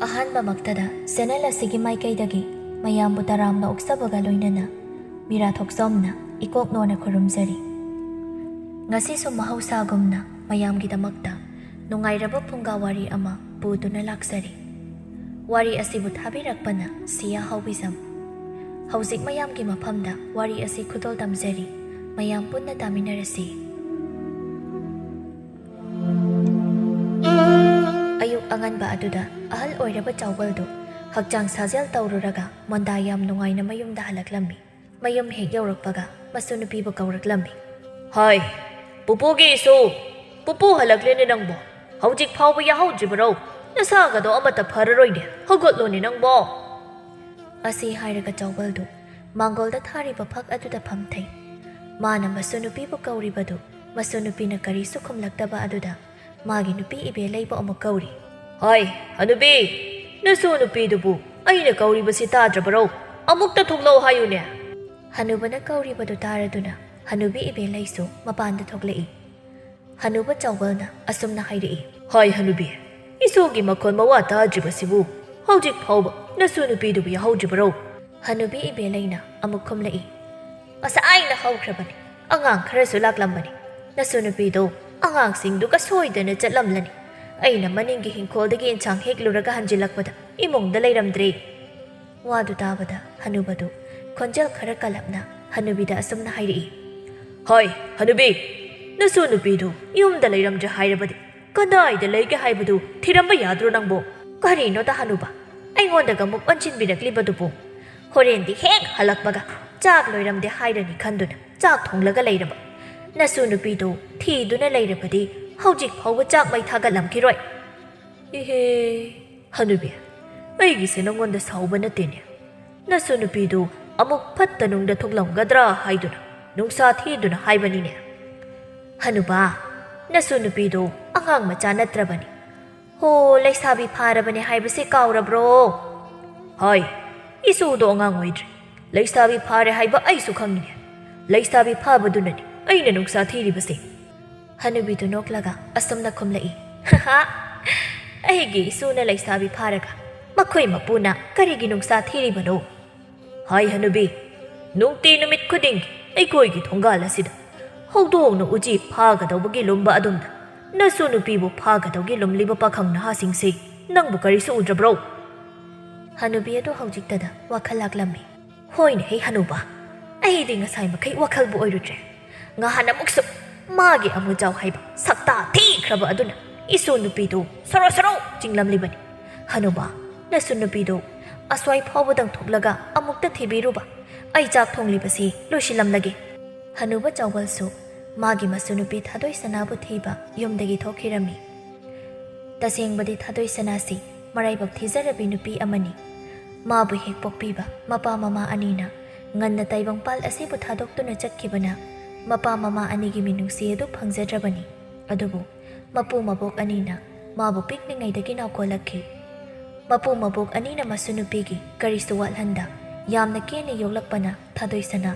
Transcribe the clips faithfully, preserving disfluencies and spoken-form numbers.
ꯑꯍꯥꯟꯕꯃꯛꯇꯗ channel ꯑꯁꯤꯒꯤ ꯃꯥꯏꯀꯩꯗꯒꯤ ꯃꯌꯥꯝꯕꯨ ꯇꯔꯥꯝꯅ ꯑꯣꯛꯆꯕꯒ ꯂꯣꯏꯅꯅ ꯃꯤꯔꯥ ꯊꯣꯛꯆꯣꯝꯅ ꯏꯀꯣꯛ ꯅꯣꯟꯅ ꯈꯨꯔꯨꯝꯖꯔꯤ꯫ ꯉꯁꯤꯁꯨ ꯃꯍꯧꯁꯥꯒꯨꯝꯅ ꯃꯌꯥꯝꯒꯤꯗꯃꯛꯇ ꯅꯨꯡꯉꯥꯏꯔꯕ ꯐꯨꯡꯒꯥ ꯋꯥꯔꯤ ꯑꯃ ꯄꯨꯗꯨꯅ ꯂꯥꯛꯆꯔꯤ꯫ ꯋꯥꯔꯤ ꯑꯁꯤꯕꯨ ꯊꯥꯕꯤꯔꯛꯄꯅ ꯁꯤꯌꯥ ꯍꯥꯎꯕꯤꯖꯝ꯫ ꯍꯧꯖꯤꯛ ꯃꯌꯥꯝꯒꯤ ꯃꯐꯝꯗ ꯋꯥꯔꯤ ꯑꯁꯤ ꯈꯨꯗꯣꯜ ꯇꯝꯖꯔꯤ꯫ ꯃꯌꯥꯝ ꯄꯨꯟꯅ ꯇꯥꯃꯤꯟꯅꯔꯁꯤ꯫ ꯑꯌꯨꯛ ꯑꯉꯟꯕ ꯑꯗꯨꯗ ꯑꯍꯜ ꯑꯣꯏꯔꯕ ꯆꯥꯎꯕꯜꯗꯨ ꯍꯛꯆꯥꯡ ꯁꯥꯖꯦꯜ ꯇꯧꯔꯨꯔꯒ ꯃꯣꯟꯗꯥ ꯌꯥꯝ ꯅꯨꯡꯉꯥꯏꯅ ꯃꯌꯨꯝꯗ ꯍꯜꯂꯛꯂꯝꯃꯤ꯫ ꯃꯌꯨꯝ ꯍꯦꯛ ꯌꯧꯔꯛꯄꯒ ꯃꯁꯨ ꯅꯨꯄꯤꯕꯨ ꯀꯧꯔꯛꯂꯝꯃꯤ꯫ "ꯍꯥꯏ, ꯄꯨꯄꯨꯒꯤ ꯏꯁꯨ! ꯄꯨꯄꯨ ꯍꯜꯂꯛꯂꯦꯅꯦ ꯅꯪꯕꯣ! ꯍꯧꯖꯤꯛ ꯐꯥꯎꯕ ꯌꯥꯍꯧꯗ꯭ꯔꯤꯕꯔꯣ? ꯅꯁꯥꯒꯗꯣ ꯑꯃꯠꯇ ꯐꯔꯔꯣꯏꯅꯦ, ꯍꯧꯒꯠꯂꯣꯅꯦ ꯅꯪꯕꯣ!" ꯑꯁꯤ ꯍꯥꯏꯔꯒ ꯆꯥꯎꯕꯜꯗꯨ ꯃꯥꯡꯒꯣꯜꯗ ꯊꯥꯔꯤꯕ ꯐꯛ ꯑꯗꯨꯗ ꯐꯝꯊꯩ꯫ ꯃꯥꯅ ꯃꯁꯨ ꯅꯨꯄꯤꯕꯨ ꯀꯧꯔꯤꯕꯗꯨ ꯃꯁꯨ ꯅꯨꯄꯤꯅ ꯀꯔꯤꯁꯨ ꯈꯨꯝꯂꯛꯇꯕ ꯑꯗꯨꯗ ꯃꯥꯒꯤ ꯅꯨꯄꯤ ꯏꯕꯦꯂꯩꯕꯨ ꯑꯃꯨꯛ ꯀꯧꯔꯤ꯫ "ꯍꯥꯏ, ꯍꯅꯨꯕꯤ! ꯅꯁꯨ ꯅꯨꯄꯤꯗꯨꯕꯨ ꯑꯩꯅ ꯀꯧꯔꯤꯕꯁꯤ ꯇꯥꯗ꯭ꯔꯕꯔꯣ? ꯑꯃꯨꯛꯇ ꯊꯣꯛꯂꯛꯑꯣ ꯍꯥꯏꯌꯨꯅꯦ!" ꯍꯅꯨꯕꯅ ꯀꯧꯔꯤꯕꯗꯨ ꯇꯥꯔꯗꯨꯅ ꯍꯅꯨꯕꯤ ꯏꯕꯦꯂꯩꯁꯨ ꯃꯄꯥꯟꯗ ꯊꯣꯛꯂꯛꯏ꯫ ꯍꯅꯨꯕ ꯆꯥꯎꯕꯜꯅ ꯑꯁꯨꯝꯅ ꯍꯥꯏꯔꯛꯏ꯫ "ꯍꯥꯏ ꯍꯅꯨꯕꯤ, ꯏꯁꯨꯒꯤ ꯃꯈꯣꯟ ꯃꯋꯥ ꯇꯥꯗ꯭ꯔꯤꯕꯁꯤꯕꯨ ꯍꯧꯖꯤꯛ ꯐꯥꯎꯕ ꯅꯁꯨ ꯅꯨꯄꯤꯗꯨꯕꯨ ꯌꯥꯍꯧꯗ꯭ꯔꯤꯕꯔꯣ?" ꯍꯅꯨꯕꯤ ꯏꯕꯦꯂꯩꯅ ꯑꯃꯨꯛ ꯈꯨꯝꯂꯛꯏ꯫ "ꯉꯁꯥꯏꯅ ꯍꯧꯈ꯭ꯔꯕꯅꯤ, ꯑꯉꯥꯡ ꯈꯔꯁꯨ ꯂꯥꯛꯂꯝꯕꯅꯤ꯫ ꯅꯁꯨ ꯅꯨꯄꯤꯗꯣ ꯑꯉꯥꯡꯁꯤꯡꯗꯨꯒ ꯁꯣꯏꯗꯅ ꯆꯠꯂꯝꯂꯅꯤ꯫ ꯑꯩꯅ ꯃꯅꯤꯡꯒꯤ ꯍꯤꯡꯈꯣꯜꯗꯒꯤ ꯏꯟꯁꯥꯡ ꯍꯦꯛꯂꯨꯔꯒ ꯍꯟꯖꯤꯜꯂꯛꯄꯗ ꯏꯃꯨꯡꯗ ꯂꯩꯔꯝꯗ꯭ꯔꯦ꯫" ꯋꯥꯗꯨ ꯇꯥꯕꯗ ꯍꯅꯨꯕꯗꯨ ꯈꯣꯟꯖꯦꯜ ꯈꯔ ꯀꯜꯂꯞꯅ ꯍꯅꯨꯕꯤꯗ ꯑꯁꯨꯝꯅ ꯍꯥꯏꯔꯛꯏ꯫ "ꯍꯣꯏ, ꯍꯅꯨꯕꯤ, ꯅꯁꯨ ꯅꯨꯄꯤꯗꯨ ꯌꯨꯝꯗ ꯂꯩꯔꯝꯗ꯭ꯔꯦ ꯍꯥꯏꯔꯕꯗꯤ ꯀꯗꯥꯏꯗ ꯂꯩꯒꯦ ꯍꯥꯏꯕꯗꯨ ꯊꯤꯔꯝꯕ ꯌꯥꯗ꯭ꯔꯣ ꯅꯪꯕꯣ?" "ꯀꯔꯤꯅꯣꯗ ꯍꯅꯨꯕ, ꯑꯩꯉꯣꯟꯗꯒ ꯑꯃꯨꯛ ꯑꯣꯟꯁꯤꯟꯕꯤꯔꯛꯂꯤꯕꯗꯨꯕꯨ? ꯍꯣꯔꯦꯟꯗꯤ ꯍꯦꯛ ꯍꯜꯂꯛꯄꯒ ꯆꯥꯛ ꯂꯣꯏꯔꯝꯗꯦ ꯍꯥꯏꯔꯅꯤ ꯈꯟꯗꯨꯅ ꯆꯥꯛ ꯊꯣꯡꯂꯒ ꯂꯩꯔꯕ꯫ ꯅꯁꯨ ꯅꯨꯄꯤꯗꯨ ꯊꯤꯗꯨꯅ ꯂꯩꯔꯕꯗꯤ ꯍꯧꯖꯤꯛ ꯐꯥꯎꯕ ꯆꯥꯛ ꯃꯩ ꯊꯥꯒꯠꯂꯝꯈꯤꯔꯣꯏ꯫" "ꯏꯍꯦ, ꯍꯅꯨꯕꯤ, ꯑꯩꯒꯤꯁꯦ ꯅꯉꯣꯟꯗ ꯁꯥꯎꯕ ꯅꯠꯇꯦꯅꯦ꯫ ꯅꯁꯨ ꯅꯨꯄꯤꯗꯨ ꯑꯃꯨꯛ ꯐꯠꯇ ꯅꯨꯡꯗ ꯊꯣꯛꯂꯝꯒꯗ꯭ꯔꯥ ꯍꯥꯏꯗꯨꯅ ꯅꯨꯡꯁꯥ ꯊꯤꯗꯨꯅ ꯍꯥꯏꯕꯅꯤꯅꯦ꯫" "ꯍꯅꯨꯕ, ꯅꯁꯨ ꯅꯨꯄꯤꯗꯨ ꯑꯉꯥꯡ ꯃꯆꯥ ꯅꯠꯇ꯭ꯔꯕꯅꯤ꯫ ꯍꯣ, ꯂꯩꯁꯥꯕꯤ ꯐꯥꯔꯕꯅꯦ ꯍꯥꯏꯕꯁꯦ ꯀꯥꯎꯔꯕ꯭ꯔꯣ?" "ꯍꯣꯏ, ꯏꯁꯨꯗꯣ ꯑꯉꯥꯡ ꯑꯣꯏꯗ꯭ꯔꯤ꯫ ꯂꯩꯁꯥꯕꯤ ꯐꯥꯔꯦ ꯍꯥꯏꯕ ꯑꯩꯁꯨ ꯈꯪꯉꯤꯅꯦ꯫ ꯂꯩꯁꯥꯕꯤ ꯐꯥꯕꯗꯨꯅꯅꯤ ꯑꯩꯅ ꯅꯨꯡꯁꯥ ꯊꯤꯔꯤꯕꯁꯦ꯫" ꯍꯅꯨꯕꯤꯗꯨ ꯅꯣꯛꯂꯒ ꯑꯁꯨꯝꯅ ꯈꯨꯝꯂꯛꯏ꯫ "ꯍꯥ, ꯑꯩꯒꯤ ꯏꯁꯨꯅ ꯂꯩꯁꯥꯕꯤ ꯐꯥꯔꯒ ꯃꯈꯣꯏ ꯃꯄꯨꯅ ꯀꯔꯤꯒꯤ ꯅꯨꯡꯁꯥ ꯊꯤꯔꯤꯕꯅꯣ? ꯍꯥꯏ ꯍꯅꯨꯕꯤ, ꯅꯨꯡꯇꯤ ꯅꯨꯃꯤꯠ ꯈꯨꯗꯤꯡꯒꯤ ꯑꯩꯈꯣꯏꯒꯤ ꯊꯣꯡꯒꯥꯜ ꯑꯁꯤꯗ ꯍꯧꯗꯣꯡꯅ ꯎꯆꯤ ꯐꯥꯒꯗꯧꯕꯒꯤ ꯂꯨꯝꯕ ꯑꯗꯨꯝꯅ ꯅꯁꯨ ꯅꯨꯄꯤꯕꯨ ꯐꯥꯒꯗꯧꯒꯤ ꯂꯨꯝꯂꯤꯕ ꯄꯥꯈꯪ ꯅꯍꯥꯁꯤꯡꯁꯤ ꯅꯪꯕꯨ ꯀꯔꯤꯁꯨ ꯎꯗ꯭ꯔꯕ꯭ꯔꯣ? ꯍꯅꯨꯕꯤ ꯑꯗꯨ ꯍꯧꯖꯤꯛꯇꯗ ꯋꯥꯈꯜ ꯂꯥꯛꯂꯝꯃꯤ꯫ ꯍꯣꯏꯅꯦ ꯍꯦ ꯍꯅꯨꯕ, ꯑꯩꯗꯤ ꯉꯁꯥꯏ ꯃꯈꯩ ꯋꯥꯈꯜꯕꯨ ꯑꯣꯏꯔꯨꯗ꯭ꯔꯦ꯫ ꯉꯍꯥꯟ ꯑꯃꯨꯛꯁꯨ ꯃꯥꯒꯤ ꯑꯃꯨꯖꯥꯎ ꯍꯥꯏꯕ ꯁꯛꯇꯥ ꯊꯤꯈ꯭ꯔꯕ ꯑꯗꯨꯅ ꯏꯁꯨ ꯅꯨꯄꯤꯗꯨ ꯁꯣꯔꯣ ꯁꯣꯔꯣ ꯆꯤꯡꯂꯝꯂꯤꯕꯅꯤ꯫ ꯍꯅꯨꯕ, ꯅꯁꯨ ꯅꯨꯄꯤꯗꯨ ꯑꯁ꯭ꯋꯥꯏ ꯐꯥꯎꯕꯗꯪ ꯊꯣꯛꯂꯒ ꯑꯃꯨꯛꯇ ꯊꯤꯕꯤꯔꯨꯕ꯫ ꯑꯩ ꯆꯥꯛ ꯊꯣꯡꯂꯤꯕꯁꯤ ꯂꯣꯏꯁꯤꯜꯂꯝꯂꯒꯦ꯫ ꯍꯅꯨꯕ ꯆꯥꯎꯕꯜꯁꯨ ꯃꯥꯒꯤ ꯃꯁꯨ ꯅꯨꯄꯤ ꯊꯥꯗꯣꯏ ꯁꯅꯥꯕꯨ ꯊꯤꯕ ꯌꯨꯝꯗꯒꯤ ꯊꯣꯛꯈꯤꯔꯝꯃꯤ꯫ ꯇꯁꯦꯡꯕꯗꯤ ꯊꯥꯗꯣꯏ ꯁꯅꯥꯁꯤ ꯃꯔꯥꯏꯕꯛ ꯊꯤꯖꯔꯕꯤ ꯅꯨꯄꯤ ꯑꯃꯅꯤ꯫ ꯃꯥꯕꯨ ꯍꯦꯛ ꯄꯣꯛꯄꯤꯕ ꯃꯄꯥ ꯃꯃꯥ ꯑꯅꯤꯅ ꯉꯟꯅ ꯇꯥꯏꯕꯪꯄꯥꯜ ꯑꯁꯤꯕꯨ ꯊꯥꯗꯣꯛꯇꯨꯅ ꯆꯠꯈꯤꯕꯅ ꯃꯄꯥ ꯃꯃꯥ ꯑꯅꯤꯒꯤ ꯃꯤꯅꯨꯡꯁꯤ ꯑꯗꯨ ꯐꯪꯖꯗ꯭ꯔꯕꯅꯤ꯫ ꯑꯗꯨꯕꯨ ꯃꯄꯨ ꯃꯕꯣꯛ ꯑꯅꯤꯅ ꯃꯥꯕꯨ ꯄꯤꯛꯂꯤꯉꯩꯗꯒꯤ ꯅꯥꯎꯀꯣꯜꯂꯛꯈꯤ꯫ ꯃꯄꯨ ꯃꯕꯣꯛ ꯑꯅꯤꯅ ꯃꯁꯨ ꯅꯨꯄꯤꯒꯤ ꯀꯔꯤꯁꯨ ꯋꯥꯠꯍꯟꯗ ꯌꯥꯝꯅ ꯀꯦꯅ ꯌꯣꯛꯂꯛꯄꯅ ꯊꯥꯗꯣꯏ ꯁꯅꯥ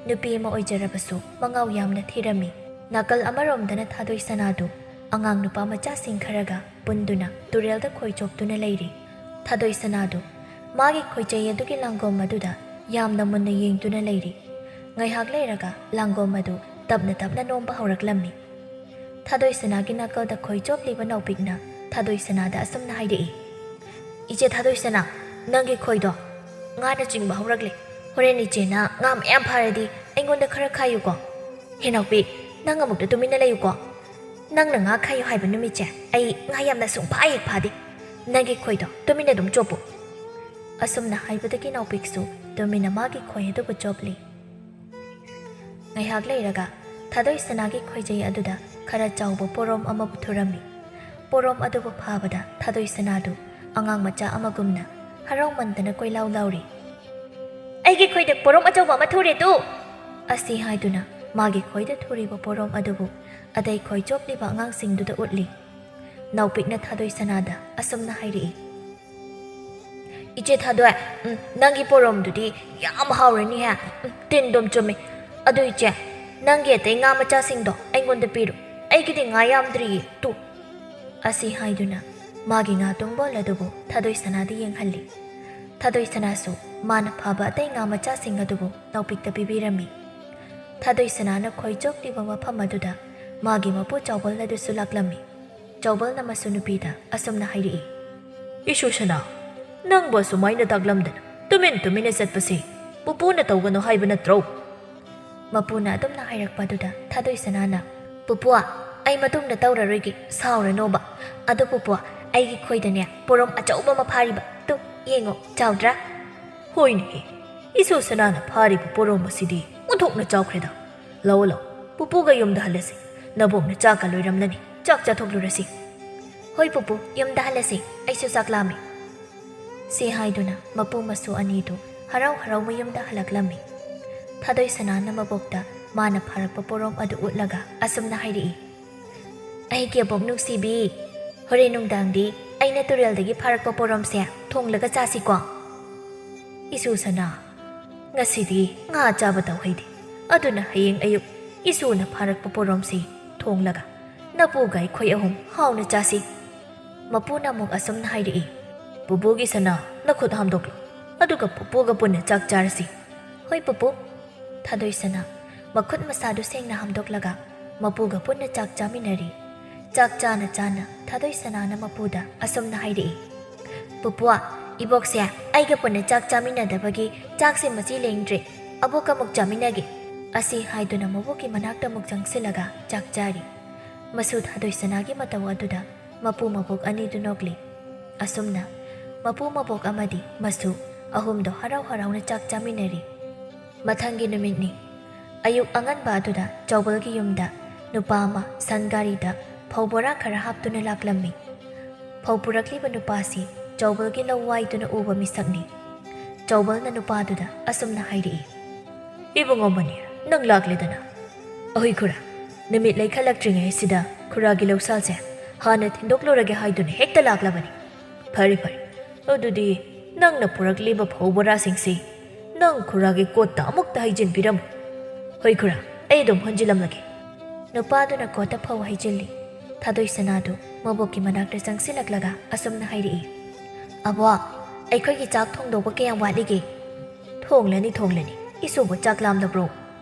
ꯅꯨꯄꯤ ꯑꯃ ꯑꯣꯏꯖꯔꯕꯁꯨ ꯃꯉꯥꯎ ꯌꯥꯝꯅ ꯊꯤꯔꯝꯃꯤ꯫ ꯅꯥꯀꯜ ꯑꯃꯔꯣꯝꯗꯅ ꯊꯥꯗꯣꯏ ꯁꯅꯥꯗꯨ ꯑꯉꯥꯡ ꯅꯨꯄꯥ ꯃꯆꯥꯁꯤꯡ ꯈꯔꯒ ꯄꯨꯟꯗꯨꯅ ꯇꯨꯔꯦꯜꯗ ꯈꯣꯏ ꯆꯣꯞꯇꯨꯅ ꯂꯩꯔꯤ꯫ ꯊꯥꯗꯣꯏ ꯁꯅꯥꯗꯨ ꯃꯥꯒꯤ ꯈꯣꯏꯆꯩ ꯑꯗꯨꯒꯤ ꯂꯥꯡꯒꯣꯝ ꯑꯗꯨꯗ ꯌꯥꯝꯅ ꯃꯨꯟꯅ ꯌꯦꯡꯗꯨꯅ ꯂꯩꯔꯤ꯫ ꯉꯥꯏꯍꯥꯛ ꯂꯩꯔꯒ ꯂꯥꯡꯒꯣꯝ ꯑꯗꯨ ꯇꯞꯅ ꯇꯞꯅ ꯅꯣꯝꯕ ꯍꯧꯔꯛꯂꯝꯃꯤ꯫ ꯊꯥꯗꯣꯏ ꯁꯅꯥꯒꯤ ꯅꯥꯀꯜꯗ ꯈꯣꯏ ꯆꯣꯞꯂꯤꯕ ꯅꯥꯎꯄꯤꯛꯅ ꯊꯥꯗꯣꯏ ꯁꯅꯥꯗ ꯑꯁꯨꯝꯅ ꯍꯥꯏꯔꯛꯏ, "ꯏꯆꯦ ꯊꯥꯗꯣꯏ ꯁꯅꯥ, ꯅꯪꯒꯤ ꯈꯣꯏꯗꯣ ꯉꯥꯅ ꯆꯤꯡꯕ ꯍꯧꯔꯛꯂꯦ꯫ ꯍꯣꯔꯦꯟ ꯏꯆꯦꯅ ꯉꯥ ꯃꯌꯥꯝ ꯐꯥꯔꯗꯤ ꯑꯩꯉꯣꯟꯗ ꯈꯔ ꯈꯥꯏꯌꯨꯀꯣ꯫ ꯍꯦ ꯅꯥꯎꯄꯤ, ꯅꯪ ꯑꯃꯨꯛꯇ ꯇꯨꯃꯤꯟꯅ ꯂꯩꯌꯨꯀꯣ꯫ ꯅꯪꯅ ꯉꯥ ꯈꯥꯏꯌꯨ ꯍꯥꯏꯕ ꯅꯨꯃꯤꯠꯁꯦ ꯑꯩ ꯉꯥ ꯌꯥꯝꯅ ꯁꯨꯡꯐꯥ ꯍꯦꯛ ꯐꯥꯗꯦ꯫ ꯅꯪꯒꯤ ꯈꯣꯏꯗꯣ ꯇꯨꯃꯤꯟꯅ ꯑꯗꯨꯝ ꯆꯣꯞꯄꯨ"꯫ ꯑꯁꯨꯝꯅ ꯍꯥꯏꯕꯗꯒꯤ ꯅꯥꯎꯄꯤꯛꯁꯨ ꯇꯨꯃꯤꯟꯅ ꯃꯥꯒꯤ ꯈꯣꯏ ꯑꯗꯨꯕꯨ ꯆꯣꯞꯂꯤ꯫ ꯉꯥꯏꯍꯥꯛ ꯂꯩꯔꯒ ꯊꯥꯗꯣꯏ ꯁꯅꯥꯒꯤ ꯈꯣꯏꯖꯩ ꯑꯗꯨꯗ ꯈꯔ ꯆꯥꯎꯕ ꯄꯣꯔꯣꯝ ꯑꯃꯕꯨ ꯊꯨꯔꯝꯃꯤ꯫ ꯄꯣꯔꯣꯝ ꯑꯗꯨꯕꯨ ꯐꯥꯕꯗ ꯊꯥꯗꯣꯏ ꯁꯅꯥꯗꯨ ꯑꯉꯥꯡ ꯃꯆꯥ ꯑꯃꯒꯨꯝꯅ ꯍꯔꯥꯎꯃꯟꯗꯅ ꯀꯣꯏꯂꯥꯎ ꯂꯥꯎꯔꯤ꯫ "ꯑꯩꯒꯤ ꯈꯣꯏꯗ ꯄꯣꯔꯣꯝ ꯑꯆꯧꯕ ꯑꯃ ꯊꯨꯔꯦ ꯇꯨ!" ꯑꯁꯤ ꯍꯥꯏꯗꯨꯅ ꯃꯥꯒꯤ ꯈꯣꯏꯗ ꯊꯨꯔꯤꯕ ꯄꯣꯔꯣꯝ ꯑꯗꯨꯕꯨ ꯑꯇꯩ ꯈꯣꯏ ꯆꯣꯞꯂꯤꯕ ꯑꯉꯥꯡꯁꯤꯡꯗꯨꯗ ꯎꯠꯂꯤ꯫ ꯅꯥꯎꯄꯤꯛꯅ ꯊꯥꯗꯣꯏ ꯁꯅꯥꯗ ꯑꯁꯨꯝꯅ ꯍꯥꯏꯔꯛꯏ, "ꯏꯆꯦ ꯊꯥꯗꯣꯏ, ꯎꯝ, ꯅꯪꯒꯤ ꯄꯣꯔꯣꯝꯗꯨꯗꯤ ꯌꯥꯝ ꯍꯥꯎꯔꯅꯤꯍꯦ꯫ ꯎꯝ, ꯇꯤꯟꯗꯨꯝ ꯆꯨꯝꯃꯤ꯫ ꯑꯗꯨ ꯏꯆꯦ, ꯅꯪꯒꯤ ꯑꯇꯩ ꯉꯥ ꯃꯆꯥꯁꯤꯡꯗꯣ ꯑꯩꯉꯣꯟꯗ ꯄꯤꯔꯨ꯫ ꯑꯩꯒꯤꯗꯤ ꯉꯥ ꯌꯥꯝꯗ꯭ꯔꯤꯌꯦ ꯇꯨ"꯫ ꯑꯁꯤ ꯍꯥꯏꯗꯨꯅ ꯃꯥꯒꯤ ꯉꯥ ꯇꯨꯡꯕꯣꯜ ꯑꯗꯨꯕꯨ ꯊꯥꯗꯣꯏ ꯁꯅꯥꯗ ꯌꯦꯡꯍꯜꯂꯤ꯫ ꯊꯥꯗꯣꯏ ꯁꯅꯥꯁꯨ ꯃꯥꯅ ꯐꯥꯕ ꯑꯇꯩ ꯉꯥ ꯃꯆꯥꯁꯤꯡ ꯑꯗꯨꯕꯨ ꯅꯧꯄꯤꯛꯇ ꯄꯤꯕꯤꯔꯝꯃꯤ꯫ ꯊꯥꯗꯣꯏ ꯁꯅꯥꯅ ꯈꯣꯏ ꯆꯣꯞꯂꯤꯕ ꯃꯐꯝ ꯑꯗꯨꯗ ꯃꯥꯒꯤ ꯃꯄꯨ ꯆꯥꯎꯕꯜ ꯑꯗꯨꯁꯨ ꯂꯥꯛꯂꯝꯃꯤ꯫ ꯆꯥꯎꯕꯜꯅ ꯃꯁꯨ ꯅꯨꯄꯤꯗ ꯑꯁꯨꯝꯅ ꯍꯥꯏꯔꯛꯏ, "ꯏꯁꯨ ꯁꯅꯥ, ꯅꯪꯕꯨ ꯑꯁꯨꯃꯥꯏꯅ ꯇꯥꯛꯂꯝꯗꯅ ꯇꯨꯃꯤꯟ ꯇꯨꯃꯤꯟꯅ ꯆꯠꯄꯁꯤ ꯄꯨꯄꯨꯅ ꯇꯧꯒꯅꯨ ꯍꯥꯏꯕ ꯅꯠꯇ꯭ꯔꯣ?" ꯃꯄꯨꯅ ꯑꯗꯨꯝꯅ ꯍꯥꯏꯔꯛꯄ ꯑꯗꯨꯗ ꯊꯥꯗꯣꯏ ꯁꯅꯥꯅ, "ꯄꯨꯄꯨ, ꯑꯩ ꯃꯇꯨꯡꯗ ꯇꯧꯔꯔꯣꯏꯒꯦ, ꯁꯥꯎꯔꯅꯣꯕ꯫ ꯑꯗꯣ ꯄꯨꯄꯨ, ꯑꯩꯒꯤ ꯈꯣꯏꯗꯅꯦ ꯄꯣꯔꯣꯝ ꯑꯆꯧꯕ ꯑꯃ ꯐꯥꯔꯤꯕ꯫ ꯇꯨ, ꯌꯦꯡꯉꯣ, ꯆꯥꯎꯗ꯭ꯔꯥ?" "ꯍꯣꯏꯅꯦꯍꯦ, ꯏꯁꯨ ꯁꯅꯥꯅ ꯐꯥꯔꯤꯕ ꯄꯣꯔꯣꯝ ꯑꯁꯤꯗꯤ ꯑꯣꯟꯊꯣꯛꯅ ꯆꯥꯎꯈ꯭ꯔꯦꯗ꯫ ꯂꯥꯛꯑꯣ, ꯂꯥꯛꯑꯣ, ꯄꯨꯄꯨꯒ ꯌꯨꯝꯗ ꯍꯜꯂꯁꯤ꯫ ꯅꯕꯣꯛꯅ ꯆꯥꯛꯀ ꯂꯣꯏꯔꯝꯂꯅꯤ, ꯆꯥꯛ ꯆꯥꯊꯣꯛꯂꯨꯔꯁꯤ꯫" "ꯍꯣꯏ ꯄꯨꯄꯨ, ꯌꯨꯝꯗ ꯍꯜꯂꯁꯤ, ꯑꯩꯁꯨ ꯆꯥꯛ ꯂꯥꯝꯃꯤ꯫" ꯁꯤ ꯍꯥꯏꯗꯨꯅ ꯃꯄꯨ ꯃꯁꯨ ꯑꯅꯤꯗꯨ ꯍꯔꯥꯎ ꯍꯔꯥꯎ ꯃꯌꯨꯝꯗ ꯍꯜꯂꯛꯂꯝꯃꯤ꯫ ꯊꯥꯗꯣꯏ ꯁꯅꯥꯅ ꯃꯕꯣꯛꯇ ꯃꯥꯅ ꯐꯥꯔꯛꯄ ꯄꯣꯔꯣꯝ ꯑꯗꯨ ꯎꯠꯂꯒ ꯑꯁꯨꯝꯅ ꯍꯥꯏꯔꯛꯏ, "ꯑꯩꯒꯤ ꯑꯕꯣꯛ ꯅꯨꯡꯁꯤꯕꯤ, ꯍꯣꯔꯦꯟ ꯅꯨꯡꯗꯥꯡꯗꯤ ꯑꯩꯅ ꯇꯨꯔꯦꯜꯗꯒꯤ ꯐꯥꯔꯛꯄ ꯄꯣꯔꯣꯝꯁꯦ ꯊꯣꯡꯂꯒ ꯆꯥꯁꯤꯀꯣ?" "ꯏꯁꯨ ꯁꯅꯥ, ꯉꯁꯤꯗꯤ ꯉꯥ ꯆꯥꯕ ꯇꯧꯍꯩꯗꯦ, ꯑꯗꯨꯅ ꯍꯌꯦꯡ ꯑꯌꯨꯛ ꯏꯁꯨꯅ ꯐꯥꯔꯛꯄ ꯄꯣꯔꯣꯝꯁꯤ ꯊꯣꯡꯂꯒ ꯅꯄꯨꯒ ꯑꯩꯈꯣꯏ ꯑꯍꯨꯝ ꯍꯥꯎꯅ ꯆꯥꯁꯤ꯫" ꯃꯄꯨꯅ ꯑꯃꯨꯛ ꯑꯁꯨꯝꯅ ꯍꯥꯏꯔꯛꯏ, "ꯄꯨꯄꯨꯒꯤ ꯁꯅꯥ, ꯅꯈꯨꯠ ꯍꯥꯝꯗꯣꯛꯂꯣ, ꯑꯗꯨꯒ ꯄꯨꯄꯨꯒ ꯄꯨꯟꯅ ꯆꯥꯛ ꯆꯥꯔꯁꯤ꯫" "ꯍꯣꯏ ꯄꯨꯄꯨ꯫" ꯊꯥꯗꯣꯏ ꯁꯅꯥ ꯃꯈꯨꯠ ꯃꯁꯥꯗꯨ ꯁꯦꯡꯅ ꯍꯥꯝꯗꯣꯛꯂꯒ ꯃꯄꯨꯒ ꯄꯨꯟꯅ ꯆꯥꯛ ꯆꯥꯃꯤꯟꯅꯔꯤ꯫ ꯆꯥꯛ ꯆꯥꯅ ꯆꯥꯅ ꯊꯥꯗꯣꯏ ꯁꯅꯥꯅ ꯃꯄꯨꯗ ꯑꯁꯨꯝꯅ ꯍꯥꯏꯔꯛꯏ, "ꯄꯨꯄꯨ, ꯏꯕꯣꯛꯁꯦ ꯑꯩꯒ ꯄꯨꯟꯅ ꯆꯥꯛ ꯆꯥꯃꯤꯟꯅꯗꯕꯒꯤ ꯆꯥꯛꯁꯦ ꯃꯆꯤ ꯂꯦꯡꯗ꯭ꯔꯦ꯫ ꯑꯕꯣꯛꯀ ꯑꯃꯨꯛ ꯆꯥꯃꯤꯟꯅꯒꯦ꯫" ꯑꯁꯤ ꯍꯥꯏꯗꯨꯅ ꯃꯕꯣꯛꯀꯤ ꯃꯅꯥꯛꯇ ꯑꯃꯨꯛ ꯆꯪꯁꯤꯜꯂꯒ ꯆꯥꯛ ꯆꯥꯔꯤ꯫ ꯃꯁꯨ ꯊꯥꯗꯣꯏ ꯁꯅꯥꯒꯤ ꯃꯇꯧ ꯑꯗꯨꯗ ꯃꯄꯨ ꯃꯕꯣꯛ ꯑꯅꯤꯗꯨ ꯅꯣꯛꯂꯤ꯫ ꯑꯁꯨꯝꯅ ꯃꯄꯨ ꯃꯕꯣꯛ ꯑꯃꯗꯤ ꯃꯁꯨ ꯑꯍꯨꯝꯗꯣ ꯍꯔꯥꯎ ꯍꯔꯥꯎꯅ ꯆꯥꯛ ꯆꯥꯃꯤꯟꯅꯔꯤ꯫ ꯃꯊꯪꯒꯤ ꯅꯨꯃꯤꯠꯅꯤ꯫ ꯑꯌꯨꯛ ꯑꯉꯟꯕ ꯑꯗꯨꯗ ꯆꯥꯎꯕꯜꯒꯤ ꯌꯨꯝꯗ ꯅꯨꯄꯥ ꯑꯃ ꯁꯟ ꯒꯥꯔꯤꯗ ꯐꯧ ꯕꯣꯔꯥ ꯈꯔ ꯍꯥꯞꯇꯨꯅ ꯂꯥꯛꯂꯝꯃꯤ꯫ ꯐꯧ ꯄꯨꯔꯛꯂꯤꯕ ꯅꯨꯄꯥꯁꯤ ꯆꯥꯎꯕꯜꯒꯤ ꯂꯧ ꯋꯥꯏꯗꯨꯅ ꯎꯕ ꯃꯤꯁꯛꯅꯤ꯫ ꯆꯥꯎꯕꯜꯅ ꯅꯨꯄꯥꯗꯨꯗ ꯑꯁꯨꯝꯅ ꯍꯥꯏꯔꯛꯏ, "ꯏꯕꯨꯡꯉꯣ ꯃꯅꯤ, ꯅꯪ ꯂꯥꯛꯂꯦꯗꯅ꯫ ꯑꯍꯣꯏ ꯈꯨꯔꯥ, ꯅꯨꯃꯤꯠ ꯂꯩꯈꯠꯂꯛꯇ꯭ꯔꯤꯉꯩꯁꯤꯗ ꯈꯨꯔꯥꯒꯤ ꯂꯧꯁꯥꯁꯦ ꯍꯥꯟꯅ ꯊꯤꯟꯗꯣꯛꯂꯨꯔꯒꯦ ꯍꯥꯏꯗꯨꯅ ꯍꯦꯛꯇ ꯂꯥꯛꯂꯕꯅꯤ꯫ ꯐꯔꯦ ꯐꯔꯦ, ꯑꯗꯨꯗꯤ ꯅꯪꯅ ꯄꯨꯔꯛꯂꯤꯕ ꯐꯧ ꯕꯣꯔꯥꯁꯤꯡꯁꯤ ꯅꯪ ꯈꯨꯔꯥꯒꯤ ꯀꯣꯠꯇ ꯑꯃꯨꯛꯇ ꯍꯩꯖꯤꯟꯕꯤꯔꯝꯃꯨ꯫ ꯍꯣꯏ ꯈꯨꯔꯥ, ꯑꯩ ꯑꯗꯨꯝ ꯍꯣꯟꯖꯤꯜꯂꯝꯂꯒꯦ꯫" ꯅꯨꯄꯥꯗꯨꯅ ꯀꯣꯠꯇ ꯐꯧ ꯍꯩꯖꯤꯜꯂꯤ꯫ ꯊꯥꯗꯣꯏ ꯁꯅꯥꯗꯨ ꯃꯕꯣꯛꯀꯤ ꯃꯅꯥꯛꯇ ꯆꯪꯁꯤꯜꯂꯛꯂꯒ ꯑꯁꯨꯝꯅ ꯍꯥꯏꯔꯛꯏ, "ꯑꯕꯣꯛ, ꯑꯩꯈꯣꯏꯒꯤ ꯆꯥꯛ ꯊꯣꯡꯗꯧꯕ ꯀꯌꯥꯝ ꯋꯥꯠꯂꯤꯒꯦ?" "ꯊꯣꯡꯂꯅꯤ, ꯊꯣꯡꯂꯅꯤ꯫ ꯏꯁꯨꯕꯨ ꯆꯥꯛ ꯂꯥꯝꯗꯕ꯭ꯔꯣ?"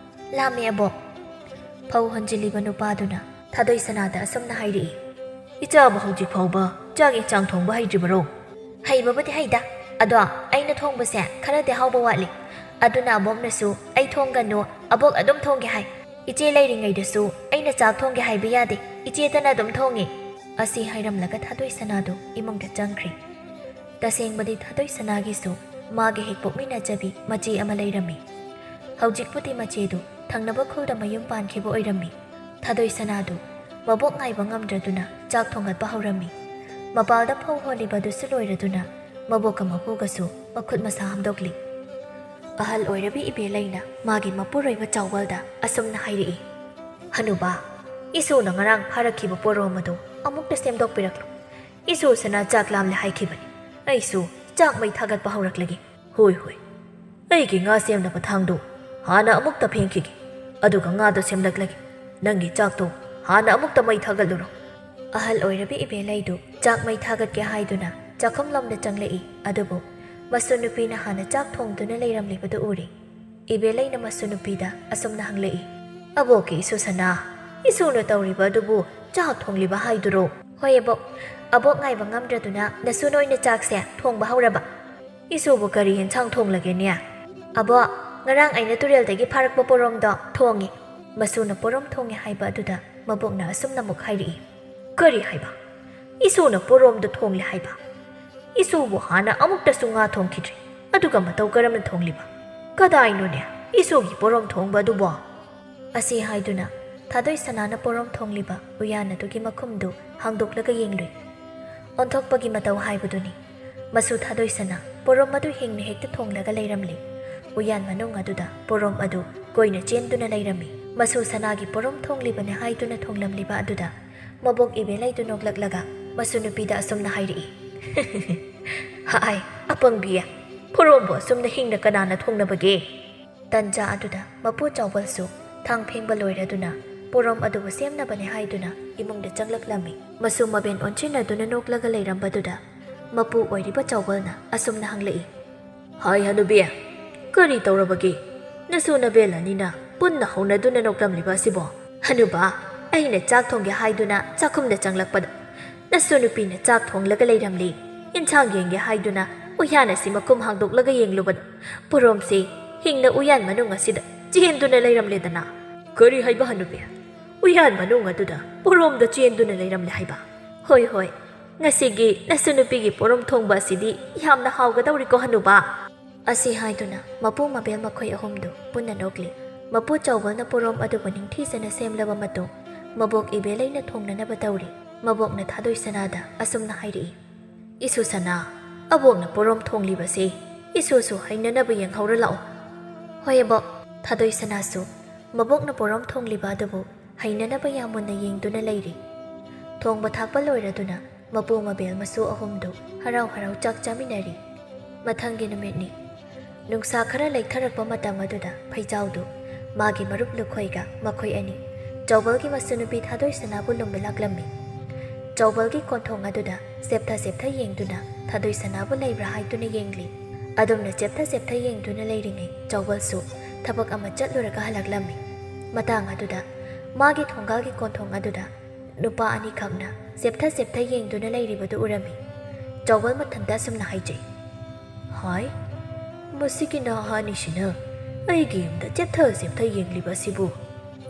"ꯂꯥꯝꯃꯦ, ꯑꯕꯣꯛ꯫" ꯐꯧ ꯍꯣꯟꯖꯤꯜꯂꯤꯕ ꯅꯨꯄꯥꯗꯨꯅ ꯊꯥꯗꯣꯏ ꯁꯅꯥꯗ ꯑꯁꯨꯝꯅ ꯍꯥꯏꯔꯛꯏ, "ꯏꯆꯥꯕꯨ ꯍꯧꯖꯤꯛ ꯐꯥꯎꯕ ꯆꯥꯛ ꯌꯦꯟꯁꯥꯡ ꯊꯣꯡꯕ ꯍꯩꯇ꯭ꯔꯤꯕꯔꯣ?" "ꯍꯩꯕꯕꯨꯗꯤ ꯍꯩꯗ, ꯑꯗꯣ ꯑꯩꯅ ꯊꯣꯡꯕꯁꯦ ꯈꯔꯗꯤ ꯍꯥꯎꯕ ꯋꯥꯠꯂꯤ꯫ ꯑꯗꯨꯅ ꯑꯕꯣꯛꯅꯁꯨ ꯑꯩ ꯊꯣꯡꯒꯅꯨ, ꯑꯕꯣꯛ ꯑꯗꯨꯝ ꯊꯣꯡꯒꯦ ꯍꯥꯏ꯫ ꯏꯆꯦ ꯂꯩꯔꯤꯉꯩꯗꯁꯨ ꯑꯩꯅ ꯆꯥꯛ ꯊꯣꯡꯒꯦ ꯍꯥꯏꯕ ꯌꯥꯗꯦ, ꯏꯆꯦꯇꯅ ꯑꯗꯨꯝ ꯊꯣꯡꯉꯤ꯫" ꯑꯁꯤ ꯍꯥꯏꯔꯝꯂꯒ ꯊꯥꯗꯣꯏ ꯁꯅꯥꯗꯨ ꯏꯃꯨꯡꯗ ꯆꯪꯈ꯭ꯔꯦ꯫ ꯇꯁꯦꯡꯕꯗꯤ ꯊꯥꯗꯣꯏ ꯁꯅꯥꯒꯤꯁꯨ ꯃꯥꯒ ꯍꯦꯛ ꯄꯣꯛꯃꯤꯟꯅꯖꯕꯤ ꯃꯆꯦ ꯑꯃ ꯂꯩꯔꯝꯃꯤ꯫ ꯍꯧꯖꯤꯛꯄꯨꯗꯤ ꯃꯆꯦꯗꯨ ꯊꯪꯅꯕ ꯈꯨꯜꯗ ꯃꯌꯨꯝ ꯄꯥꯟꯈꯤꯕ ꯑꯣꯏꯔꯝꯃꯤ꯫ ꯊꯥꯗꯣꯏ ꯁꯅꯥꯗꯨ ꯃꯕꯣꯛ ꯉꯥꯏꯕ ꯉꯝꯗ꯭ꯔꯗꯨꯅ ꯆꯥꯛ ꯊꯣꯡꯒꯠꯄ ꯍꯧꯔꯝꯃꯤ꯫ ꯃꯄꯥꯜꯗ ꯐꯧ ꯍꯣꯜꯂꯤꯕꯗꯨꯁꯨ ꯂꯣꯏꯔꯗꯨꯅ ꯃꯕꯣꯛꯀ ꯃꯄꯨꯒꯁꯨ ꯃꯈꯨꯠ ꯃꯁꯥ ꯍꯥꯝꯗꯣꯛꯂꯤ꯫ ꯑꯍꯜ ꯑꯣꯏꯔꯕꯤ ꯏꯕꯦꯂꯩꯅ ꯃꯥꯒꯤ ꯃꯄꯨꯔꯣꯏꯕ ꯆꯥꯎꯕꯜꯗ ꯑꯁꯨꯝꯅ ꯍꯥꯏꯔꯛꯏ, "ꯍꯅꯨꯕꯥ, ꯏꯁꯨꯅ ꯉꯔꯥꯡ ꯐꯥꯔꯛꯈꯤꯕ ꯄꯣꯔꯣꯝ ꯑꯗꯨ ꯑꯃꯨꯛꯇ ꯁꯦꯝꯗꯣꯛꯄꯤꯔꯛꯂꯨ꯫ ꯏꯁꯨ ꯁꯅꯥ ꯆꯥꯛ ꯂꯥꯝꯂꯦ ꯍꯥꯏꯈꯤꯕꯅꯤ꯫ ꯑꯩꯁꯨ ꯆꯥꯛ ꯃꯩ ꯊꯥꯒꯠꯄ ꯍꯧꯔꯛꯂꯒꯦ꯫" "ꯍꯣꯏ, ꯍꯣꯏ꯫ ꯑꯩꯒꯤ ꯉꯥ ꯁꯦꯝꯅꯕ ꯊꯥꯡꯗꯨ ꯍꯥꯟꯅ ꯑꯃꯨꯛꯇ ꯐꯦꯡꯈꯤꯒꯦ꯫ ꯑꯗꯨꯒ ꯉꯥꯗꯨ ꯁꯦꯝꯂꯛꯂꯒꯦ꯫ ꯅꯪꯒꯤ ꯆꯥꯛꯇꯨ ꯍꯥꯟꯅ ꯑꯃꯨꯛꯇ ꯃꯩ ꯊꯥꯒꯠꯂꯨꯔꯣ꯫" ꯑꯍꯜ ꯑꯣꯏꯔꯕꯤ ꯏꯕꯦꯂꯩꯗꯨ ꯆꯥꯛ ꯃꯩ ꯊꯥꯒꯠꯀꯦ ꯍꯥꯏꯗꯨꯅ ꯆꯥꯛꯈꯨꯝꯂꯣꯝꯗ ꯆꯪꯂꯛꯏ꯫ ꯑꯗꯨꯕꯨ ꯃꯁꯨ ꯅꯨꯄꯤꯅ ꯍꯥꯟꯅ ꯆꯥꯛ ꯊꯣꯡꯗꯨꯅ ꯂꯩꯔꯝꯂꯤꯕꯗꯨ ꯎꯔꯦ꯫ ꯏꯕꯦꯂꯩꯅ ꯃꯁꯨ ꯅꯨꯄꯤꯗ ꯑꯁꯨꯝꯅ ꯍꯪꯂꯛꯏ, "ꯑꯕꯣꯛꯀꯤ ꯏꯁꯨ ꯁꯅꯥ, ꯏꯁꯨꯅ ꯇꯧꯔꯤꯕ ꯑꯗꯨꯕꯨ ꯆꯥꯛ ꯊꯣꯡꯂꯤꯕ ꯍꯥꯏꯗꯨꯔꯣ?" "ꯍꯣꯏ ꯑꯕꯣꯛ, ꯑꯕꯣꯛ ꯉꯥꯏꯕ ꯉꯝꯗ꯭ꯔꯗꯨꯅ ꯅꯁꯨꯅ ꯑꯣꯏꯅ ꯆꯥꯛꯁꯦ ꯊꯣꯡꯕ ꯍꯧꯔꯕ꯫" "ꯏꯁꯨꯕꯨ ꯀꯔꯤ ꯌꯦꯟꯁꯥꯡ ꯊꯣꯡꯂꯒꯦꯅꯦ?" "ꯑꯕꯣꯛ, ꯉꯔꯥꯡ ꯑꯩꯅ ꯇꯨꯔꯦꯜꯗꯒꯤ ꯐꯥꯔꯛꯄ ꯄꯣꯔꯣꯝꯗꯣ ꯊꯣꯡꯉꯦ꯫" ꯃꯁꯨꯅ ꯄꯣꯔꯣꯝ ꯊꯣꯡꯉꯦ ꯍꯥꯏꯕ ꯑꯗꯨꯗ ꯃꯕꯣꯛꯅ ꯑꯁꯨꯝꯅ ꯑꯃꯨꯛ ꯍꯥꯏꯔꯛꯏ, "ꯀꯔꯤ ꯍꯥꯏꯕ? ꯏꯁꯨꯅ ꯄꯣꯔꯣꯝꯗꯣ ꯊꯣꯡꯂꯦ ꯍꯥꯏꯕ? ꯏꯁꯨꯕꯨ ꯍꯥꯟꯅ ꯑꯃꯨꯛꯇꯁꯨ ꯉꯥ ꯊꯣꯡꯈꯤꯗ꯭ꯔꯤ, ꯑꯗꯨꯒ ꯃꯇꯧ ꯀꯔꯝꯅ ꯊꯣꯡꯂꯤꯕ? ꯀꯗꯥꯏꯅꯣꯅꯦ ꯏꯁꯨꯒꯤ ꯄꯣꯔꯣꯝ ꯊꯣꯡꯕ ꯑꯗꯨꯕꯣ?" ꯑꯁꯤ ꯍꯥꯏꯗꯨꯅ ꯊꯥꯗꯣꯏ ꯁꯅꯥꯅ ꯄꯣꯔꯣꯝ ꯊꯣꯡꯂꯤꯕ ꯎꯌꯥꯟ ꯑꯗꯨꯒꯤ ꯃꯈꯨꯝꯗꯨ ꯍꯥꯡꯗꯣꯛꯂꯒ ꯌꯦꯡꯂꯨꯏ꯫ ꯑꯣꯟꯊꯣꯛꯄꯒꯤ ꯃꯇꯧ ꯍꯥꯏꯕꯗꯨꯅꯤ꯫ ꯃꯁꯨ ꯊꯥꯗꯣꯏ ꯁꯅꯥ ꯄꯣꯔꯣꯝ ꯑꯗꯨ ꯍꯤꯡꯅ ꯍꯦꯛꯇ ꯊꯣꯡꯂꯒ ꯂꯩꯔꯝꯂꯤ꯫ ꯎꯌꯥꯟ ꯃꯅꯨꯡ ꯑꯗꯨꯗ ꯄꯣꯔꯣꯝ ꯑꯗꯨ ꯀꯣꯏꯅ ꯆꯦꯟꯗꯨꯅ ꯂꯩꯔꯝꯃꯤ꯫ ꯃꯁꯨ ꯁꯅꯥꯒꯤ ꯄꯣꯔꯣꯝ ꯊꯣꯡꯂꯤꯕꯅꯤ ꯍꯥꯏꯗꯨꯅ ꯊꯣꯡꯂꯝꯂꯤꯕ ꯑꯗꯨꯗ ꯃꯕꯣꯛ ꯏꯕꯦꯂꯩꯗꯨ ꯅꯣꯛꯂꯛꯂꯒ ꯃꯁꯨ ꯅꯨꯄꯤꯗ ꯑꯁꯨꯝꯅ ꯍꯥꯏꯔꯛꯏ, "ꯍꯥꯏ, ꯑꯄꯪꯕꯤ, ꯄꯣꯔꯣꯝꯕꯨ ꯑꯁꯨꯝꯅ ꯍꯤꯡꯅ ꯀꯅꯥꯅ ꯊꯣꯡꯅꯕꯒꯦ?" ꯇꯟꯖꯥ ꯑꯗꯨꯗ ꯃꯄꯨ ꯆꯥꯎꯕꯜꯁꯨ ꯊꯥꯡ ꯐꯦꯡꯕ ꯂꯣꯏꯔꯗꯨꯅ ꯄꯣꯔꯣꯝ ꯑꯗꯨꯕꯨ ꯁꯦꯝꯅꯕꯅꯤ ꯍꯥꯏꯗꯨꯅ ꯏꯃꯨꯡꯗ ꯆꯪꯂꯛꯂꯝꯃꯤ꯫ ꯃꯁꯨ ꯃꯕꯦꯟ ꯑꯣꯟꯁꯤꯟꯅꯗꯨꯅ ꯅꯣꯛꯂꯒ ꯂꯩꯔꯝꯕꯗꯨꯗ ꯃꯄꯨ ꯑꯣꯏꯔꯤꯕ ꯆꯥꯎꯕꯜꯅ ꯑꯁꯨꯝꯅ ꯍꯪꯂꯛꯏ, "ꯍꯥꯏ ꯍꯅꯨꯕꯤ, ꯀꯔꯤ ꯇꯧꯔꯕꯒꯦ? ꯅꯁꯨ ꯅꯕꯦꯜ ꯑꯅꯤꯅ ꯄꯨꯟꯅ ꯍꯧꯅꯗꯨꯅ ꯅꯣꯛꯂꯝꯂꯤꯕ ꯑꯁꯤꯕꯣ?" "ꯍꯅꯨꯕ, ꯑꯩꯅ ꯆꯥꯛ ꯊꯣꯡꯒꯦ ꯍꯥꯏꯗꯨꯅ ꯆꯥꯛꯈꯨꯝꯗ ꯆꯪꯂꯛꯄꯗ ꯅꯁꯨ ꯅꯨꯄꯤꯅ ꯆꯥꯛ ꯊꯣꯡꯂꯒ ꯂꯩꯔꯝꯂꯤ꯫ ꯏꯟꯁꯥꯡ ꯌꯦꯡꯒꯦ ꯍꯥꯏꯗꯨꯅ ꯎꯌꯥꯟ ꯑꯁꯤ ꯃꯈꯨꯝ ꯍꯥꯡꯗꯣꯛꯂꯒ ꯌꯦꯡꯂꯨꯕꯗ ꯄꯣꯔꯣꯝꯁꯤ ꯍꯤꯡꯅ ꯎꯌꯥꯟ ꯃꯅꯨꯡ ꯑꯁꯤꯗ ꯆꯦꯟꯗꯨꯅ ꯂꯩꯔꯝꯂꯦꯗꯅ꯫" "ꯀꯔꯤ ꯍꯥꯏꯕ ꯍꯅꯨꯕꯤ? ꯎꯌꯥꯟ ꯃꯅꯨꯡ ꯑꯗꯨꯗ ꯄꯣꯔꯣꯝꯗ ꯆꯦꯟꯗꯨꯅ ꯂꯩꯔꯝꯂꯦ ꯍꯥꯏꯕ?" "ꯍꯣꯏ, ꯍꯣꯏ, ꯉꯁꯤꯒꯤ ꯅꯁꯨ ꯅꯨꯄꯤꯒꯤ ꯄꯣꯔꯣꯝ ꯊꯣꯡꯕ ꯑꯁꯤꯗꯤ ꯌꯥꯝꯅ ꯍꯥꯎꯒꯗꯧꯔꯤꯀꯣ ꯍꯅꯨꯕ꯫" ꯑꯁꯤ ꯍꯥꯏꯗꯨꯅ ꯃꯄꯨ ꯃꯕꯦꯜ ꯃꯈꯣꯏ ꯑꯍꯨꯝꯗꯨ ꯄꯨꯟꯅ ꯅꯣꯛꯂꯤ꯫ ꯃꯄꯨ ꯆꯥꯎꯕꯜꯅ ꯄꯣꯔꯣꯝ ꯑꯗꯨꯕꯨ ꯅꯤꯡꯊꯤꯖꯅ ꯁꯦꯝꯂꯕ ꯃꯇꯨꯡ ꯃꯕꯣꯛ ꯏꯕꯦꯂꯩꯅ ꯊꯣꯡꯅꯅꯕ ꯇꯧꯔꯤ꯫ ꯃꯕꯣꯛꯅ ꯊꯥꯗꯣꯏ ꯁꯅꯥꯗ ꯑꯁꯨꯝꯅ ꯍꯥꯏꯔꯛꯏ, "ꯏꯁꯨ ꯁꯅꯥ, ꯑꯕꯣꯛꯅ ꯄꯣꯔꯣꯝ ꯊꯣꯡꯂꯤꯕꯁꯦ ꯏꯁꯨꯁꯨ ꯍꯩꯅꯅꯕ ꯌꯦꯡꯍꯧꯔ ꯂꯥꯛꯑꯣ꯫" "ꯍꯣꯏ ꯑꯕꯣꯛ꯫" ꯊꯥꯗꯣꯏ ꯁꯅꯥꯁꯨ ꯃꯕꯣꯛꯅ ꯄꯣꯔꯣꯝ ꯊꯣꯡꯂꯤꯕ ꯑꯗꯨꯕꯨ ꯍꯩꯅꯅꯕ ꯌꯥꯝ ꯃꯨꯟꯅ ꯌꯦꯡꯗꯨꯅ ꯂꯩꯔꯤ꯫ ꯊꯣꯡꯕ ꯊꯥꯛꯄ ꯂꯣꯏꯔꯗꯨꯅ ꯃꯄꯨ ꯃꯕꯦꯜ ꯃꯁꯨ ꯑꯍꯨꯝꯗꯨ ꯍꯔꯥꯎ ꯍꯔꯥꯎ ꯆꯥꯛ ꯆꯥꯃꯤꯟꯅꯔꯤ꯫ ꯃꯊꯪꯒꯤ ꯅꯨꯃꯤꯠꯅꯤ꯫ ꯅꯨꯡꯁꯥ ꯈꯔ ꯂꯩꯊꯔꯛꯄ ꯃꯇꯝ ꯑꯗꯨꯗ ꯐꯩꯖꯥꯎꯗꯨ ꯃꯥꯒꯤ ꯃꯔꯨꯞ ꯂꯨꯈꯣꯏꯒ ꯃꯈꯣꯏ ꯑꯅꯤ ꯆꯥꯎꯕꯜꯒꯤ ꯃꯁꯨꯅꯨꯄꯤ ꯊꯥꯗꯣꯏ ꯁꯅꯥꯕꯨ ꯂꯨꯝꯕ ꯂꯥꯛꯂꯝꯃꯤ꯫ ꯆꯥꯎꯕꯜꯒꯤ ꯀꯣꯟꯊꯣꯡ ꯑꯗꯨꯗ ꯆꯦꯞꯊ ꯆꯦꯞꯊ ꯌꯦꯡꯗꯨꯅ ꯊꯥꯗꯣꯏ ꯁꯅꯥꯕꯨ ꯂꯩꯕ꯭ꯔꯥ ꯍꯥꯏꯗꯨꯅ ꯌꯦꯡꯂꯤ꯫ ꯑꯗꯨꯝꯅ ꯆꯦꯞꯊ ꯆꯦꯞꯊ ꯌꯦꯡꯗꯨꯅ ꯂꯩꯔꯤꯉꯩ ꯆꯥꯎꯕꯜꯁꯨ ꯊꯕꯛ ꯑꯃ ꯆꯠꯂꯨꯔꯒ ꯍꯜꯂꯛꯂꯝꯃꯤ꯫ ꯃꯇꯥꯡ ꯑꯗꯨꯗ ꯃꯥꯒꯤ ꯊꯣꯡꯒꯥꯜꯒꯤ ꯀꯣꯟꯊꯣꯡ ꯑꯗꯨꯗ ꯅꯨꯄꯥ ꯑꯅꯤꯈꯛꯅ ꯆꯦꯞꯊ ꯆꯦꯞꯊ ꯌꯦꯡꯗꯨꯅ ꯂꯩꯔꯤꯕꯗꯨ ꯎꯔꯝꯃꯤ꯫ ꯆꯥꯎꯕꯜ ꯃꯊꯟꯇ ꯑꯁꯨꯝꯅ ꯍꯥꯏꯖꯩ, "ꯍꯥꯏ, ꯃꯁꯤꯒꯤ ꯅꯍꯥ ꯑꯅꯤꯁꯤꯅ ꯑꯩꯒꯤ ꯌꯨꯝꯗ ꯆꯦꯞꯊ ꯆꯦꯞꯊ ꯌꯦꯡꯂꯤꯕ ꯑꯁꯤꯕꯨ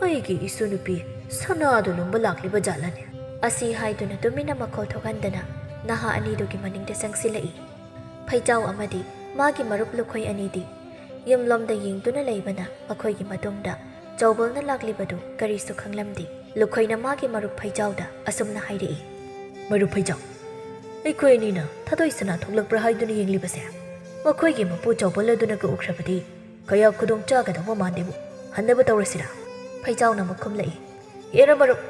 ꯑꯩꯒꯤ ꯏꯁꯨ ꯅꯨꯄꯤ ꯁꯅꯥꯗꯨ ꯂꯨꯝꯕ ꯂꯥꯛꯂꯤꯕ ꯖꯥꯠꯂꯅꯦ?" ꯑꯁꯤ ꯍꯥꯏꯗꯨꯅ ꯇꯨꯃꯤꯟꯅ ꯃꯈꯣꯜ ꯊꯣꯛꯍꯟꯗꯅ ꯅꯍꯥ ꯑꯅꯤꯗꯨꯒꯤ ꯃꯅꯤꯡꯗ ꯆꯪꯁꯤꯜꯂꯛꯏ꯫ ꯐꯩꯖꯥꯎ ꯑꯃꯗꯤ ꯃꯥꯒꯤ ꯃꯔꯨꯞ ꯂꯨꯈꯣꯏ ꯑꯅꯤꯗꯤ ꯌꯨꯝꯂꯣꯝꯗ ꯌꯦꯡꯗꯨꯅ ꯂꯩꯕꯅ ꯃꯈꯣꯏꯒꯤ ꯃꯇꯨꯡꯗ ꯆꯥꯎꯕꯜꯅ ꯂꯥꯛꯂꯤꯕꯗꯨ ꯀꯔꯤꯁꯨ ꯈꯪꯂꯝꯗꯦ꯫ ꯂꯨꯈꯣꯏꯅ ꯃꯥꯒꯤ ꯃꯔꯨꯞ ꯐꯩꯖꯥꯎꯗ ꯑꯁꯨꯝꯅ ꯍꯥꯏꯔꯛꯏ, "ꯃꯔꯨꯞ ꯐꯩꯖꯥꯎ, ꯑꯩꯈꯣꯏ ꯑꯅꯤꯅ ꯊꯥꯗꯣꯏ ꯁꯅꯥ ꯊꯣꯛꯂꯛꯄ꯭ꯔꯥ ꯍꯥꯏꯗꯨꯅ ꯌꯦꯡꯂꯤꯕꯁꯦ ꯃꯈꯣꯏꯒꯤ ꯃꯄꯨ ꯆꯥꯎꯕꯜ ꯑꯗꯨꯅꯒ ꯎꯈ꯭ꯔꯕꯗꯤ ꯀꯌꯥ ꯈꯨꯗꯣꯡ ꯆꯥꯒꯗꯧꯕ ꯃꯥꯟꯗꯦꯕꯨ꯫ ꯍꯟꯅꯕ ꯇꯧꯔꯁꯤꯔꯥ?" ꯐꯩꯖꯥꯎꯅ ꯑꯃꯨꯛ ꯈꯨꯝꯂꯛꯏ, "ꯍꯦꯔꯥ ꯃꯔꯨꯞ,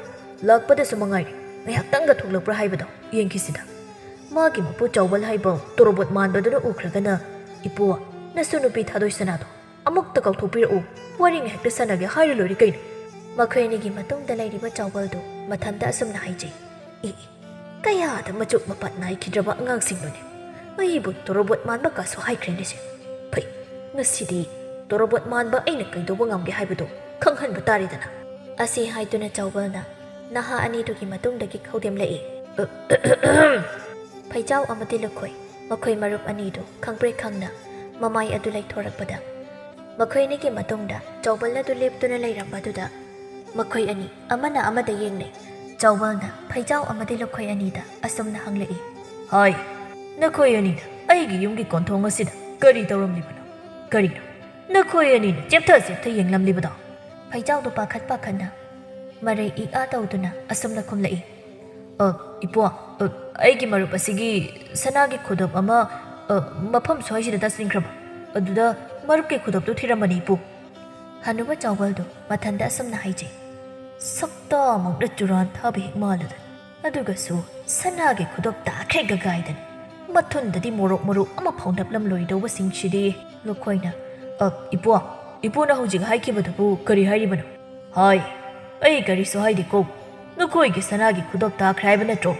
ꯂꯥꯛꯄꯗꯁꯨ ꯃꯉꯥꯏꯔꯦ, ꯉꯥꯏꯍꯥꯛꯇꯪꯒ ꯊꯣꯛꯂꯛꯄ꯭ꯔꯥ ꯍꯥꯏꯕꯗꯣ ꯌꯦꯡꯈꯤꯁꯤꯗ꯫ ꯃꯥꯒꯤ ꯃꯄꯨ ꯆꯥꯎꯕꯜ ꯍꯥꯏꯕ ꯇꯣꯔꯣꯕꯣꯠ ꯃꯥꯟꯕꯗꯨꯅ ꯎꯈ꯭ꯔꯒꯅ, ꯏꯄꯨ, ꯅꯁꯨ ꯅꯨꯄꯤ ꯊꯥꯗꯣꯏ ꯁꯅꯥꯗꯣ ꯑꯃꯨꯛꯇ ꯀꯧꯊꯣꯛꯄꯤꯔꯛꯎ, ꯋꯥꯔꯤ ꯉꯥꯏꯍꯥꯛꯇ ꯁꯥꯟꯅꯒꯦ ꯍꯥꯏꯔ ꯂꯣꯏꯔꯦ ꯀꯩꯅꯣ?" ꯃꯈꯣꯏ ꯑꯅꯤꯒꯤ ꯃꯇꯨꯡꯗ ꯂꯩꯔꯤꯕ ꯆꯥꯎꯕꯜꯗꯨ ꯃꯊꯟꯇ ꯑꯁꯨꯝꯅ ꯍꯥꯏꯖꯩ, "ꯏ, ꯏ, ꯀꯌꯥꯗ ꯃꯆꯨꯞ ꯃꯄꯥꯠ ꯅꯥꯏꯈꯤꯗ꯭ꯔꯕ ꯑꯉꯥꯡꯁꯤꯡꯅꯣꯅꯦ꯫ ꯑꯩꯕꯨ ꯇꯣꯔꯣꯕꯣꯠ ꯃꯥꯟꯕ ꯀꯥꯁꯨ ꯍꯥꯏꯈ꯭ꯔꯦꯅꯦ ꯁꯦ꯫ ꯐꯩ, ꯉꯁꯤꯗꯤ ꯇꯣꯔꯣꯕꯣꯠ ꯃꯥꯟꯕ ꯑꯩꯅ ꯀꯩꯗꯧꯕ ꯉꯝꯒꯦ ꯍꯥꯏꯕꯗꯨ ꯈꯪꯍꯟꯕ ꯇꯥꯔꯦꯗꯅ"꯫ ꯑꯁꯤ ꯍꯥꯏꯗꯨꯅ ꯆꯥꯎꯕꯜꯅ ꯅꯍꯥ ꯑꯅꯤꯗꯨꯒꯤ ꯃꯇꯨꯡꯗꯒꯤ ꯈꯧꯗꯦꯝꯂꯛꯏ꯫ ꯐꯩꯖꯥꯎ ꯑꯃꯗꯤ ꯂꯨꯈꯣꯏ, ꯃꯈꯣꯏ ꯃꯔꯨꯞ ꯑꯅꯤꯗꯨ ꯈꯪꯄ꯭ꯔꯦꯛ ꯈꯪꯅ ꯃꯃꯥꯏ ꯑꯗꯨ ꯂꯩꯊꯣꯔꯛꯄꯗ, ꯃꯈꯣꯏ ꯑꯅꯤꯒꯤ ꯃꯇꯨꯡꯗ ꯆꯥꯎꯕꯜ ꯑꯗꯨ ꯂꯦꯞꯇꯨꯅ ꯂꯩꯔꯝꯕꯗꯨꯗ, ꯃꯈꯣꯏ ꯑꯅꯤ ꯑꯃꯅ ꯑꯃꯗ ꯌꯦꯡꯅꯩ꯫ ꯆꯥꯎꯕꯜꯅ ꯐꯩꯖꯥꯎ ꯑꯃꯗꯤ ꯂꯨꯈꯣꯏ ꯑꯅꯤꯗ ꯑꯁꯨꯝꯅ ꯍꯪꯂꯛꯏ, "ꯍꯥꯏ, ꯅꯈꯣꯏ ꯑꯅꯤꯅ ꯑꯩꯒꯤ ꯌꯨꯝꯒꯤ ꯀꯣꯟꯊꯣꯡ ꯑꯁꯤꯗ ꯀꯔꯤ ꯇꯧꯔꯝꯂꯤꯕꯅꯣ? ꯀꯔꯤꯅꯣ ꯅꯈꯣꯏ ꯑꯅꯤꯅ ꯆꯦꯞꯊ ꯆꯦꯞꯊ ꯌꯦꯡꯂꯝꯂꯤꯕꯗꯣ?" ꯐꯩꯖꯥꯎꯗꯨ ꯄꯥꯈꯠ ꯄꯥꯈꯠꯅ ꯃꯔꯩ ꯏꯛ ꯑꯥ ꯇꯧꯗꯨꯅ ꯑꯁꯨꯝꯅ ꯈꯨꯝꯂꯛꯏ, "ꯑ, ꯏꯄ꯭ꯋꯥ, ꯑ, ꯑꯩꯒꯤ ꯃꯔꯨꯞ ꯑꯁꯤꯒꯤ ꯁꯅꯥꯒꯤ ꯈꯨꯗꯣꯞ ꯑꯃ, ꯑ, ꯃꯐꯝ ꯁ꯭ꯋꯥꯏꯁꯤꯗ ꯇꯥꯁꯤꯟꯈ꯭ꯔꯕ꯫ ꯑꯗꯨꯗ ꯃꯔꯨꯞꯀꯤ ꯈꯨꯗꯣꯞꯇꯨ ꯊꯤꯔꯝꯕꯅꯤ, ꯏꯄꯨ"꯫ ꯍꯅꯨꯕ ꯆꯥꯎꯕꯜꯗꯨ ꯃꯊꯟꯗ ꯑꯁꯨꯝꯅ ꯍꯥꯏꯖꯩ, "ꯁꯛꯇꯥꯃꯛꯅ ꯆꯨꯔꯥꯟ ꯊꯥꯕ ꯍꯦꯛ ꯃꯥꯜꯂꯗꯅ, ꯑꯗꯨꯒꯁꯨ ꯁꯅꯥꯒꯤ ꯈꯨꯗꯣꯞ ꯇꯥꯈ꯭ꯔꯦ ꯒꯒꯥꯏꯗꯅ꯫ ꯃꯊꯨꯟꯗꯗꯤ ꯃꯣꯔꯣꯛ ꯃꯔꯨ ꯑꯃꯐꯥꯎ ꯅꯞꯂꯝꯂꯣꯏꯗꯧꯕꯁꯤꯡꯁꯤꯗꯤ"꯫ ꯂꯨꯈꯣꯏꯅ, "ꯑ, ꯏꯄ꯭ꯋꯥ, ꯏꯄꯨꯅ ꯍꯧꯖꯤꯛ ꯍꯥꯏꯈꯤꯕꯗꯨꯕꯨ ꯀꯔꯤ ꯍꯥꯏꯔꯤꯕꯅꯣ?" "ꯍꯥꯏ, ꯑꯩ ꯀꯔꯤꯁꯨ ꯍꯥꯏꯗꯦꯀꯣ꯫ ꯅꯈꯣꯏꯒꯤ ꯁꯅꯥꯒꯤ ꯈꯨꯗꯣꯞ ꯇꯥꯈ꯭ꯔꯦ ꯍꯥꯏꯕ ꯅꯠꯇ꯭ꯔꯣ?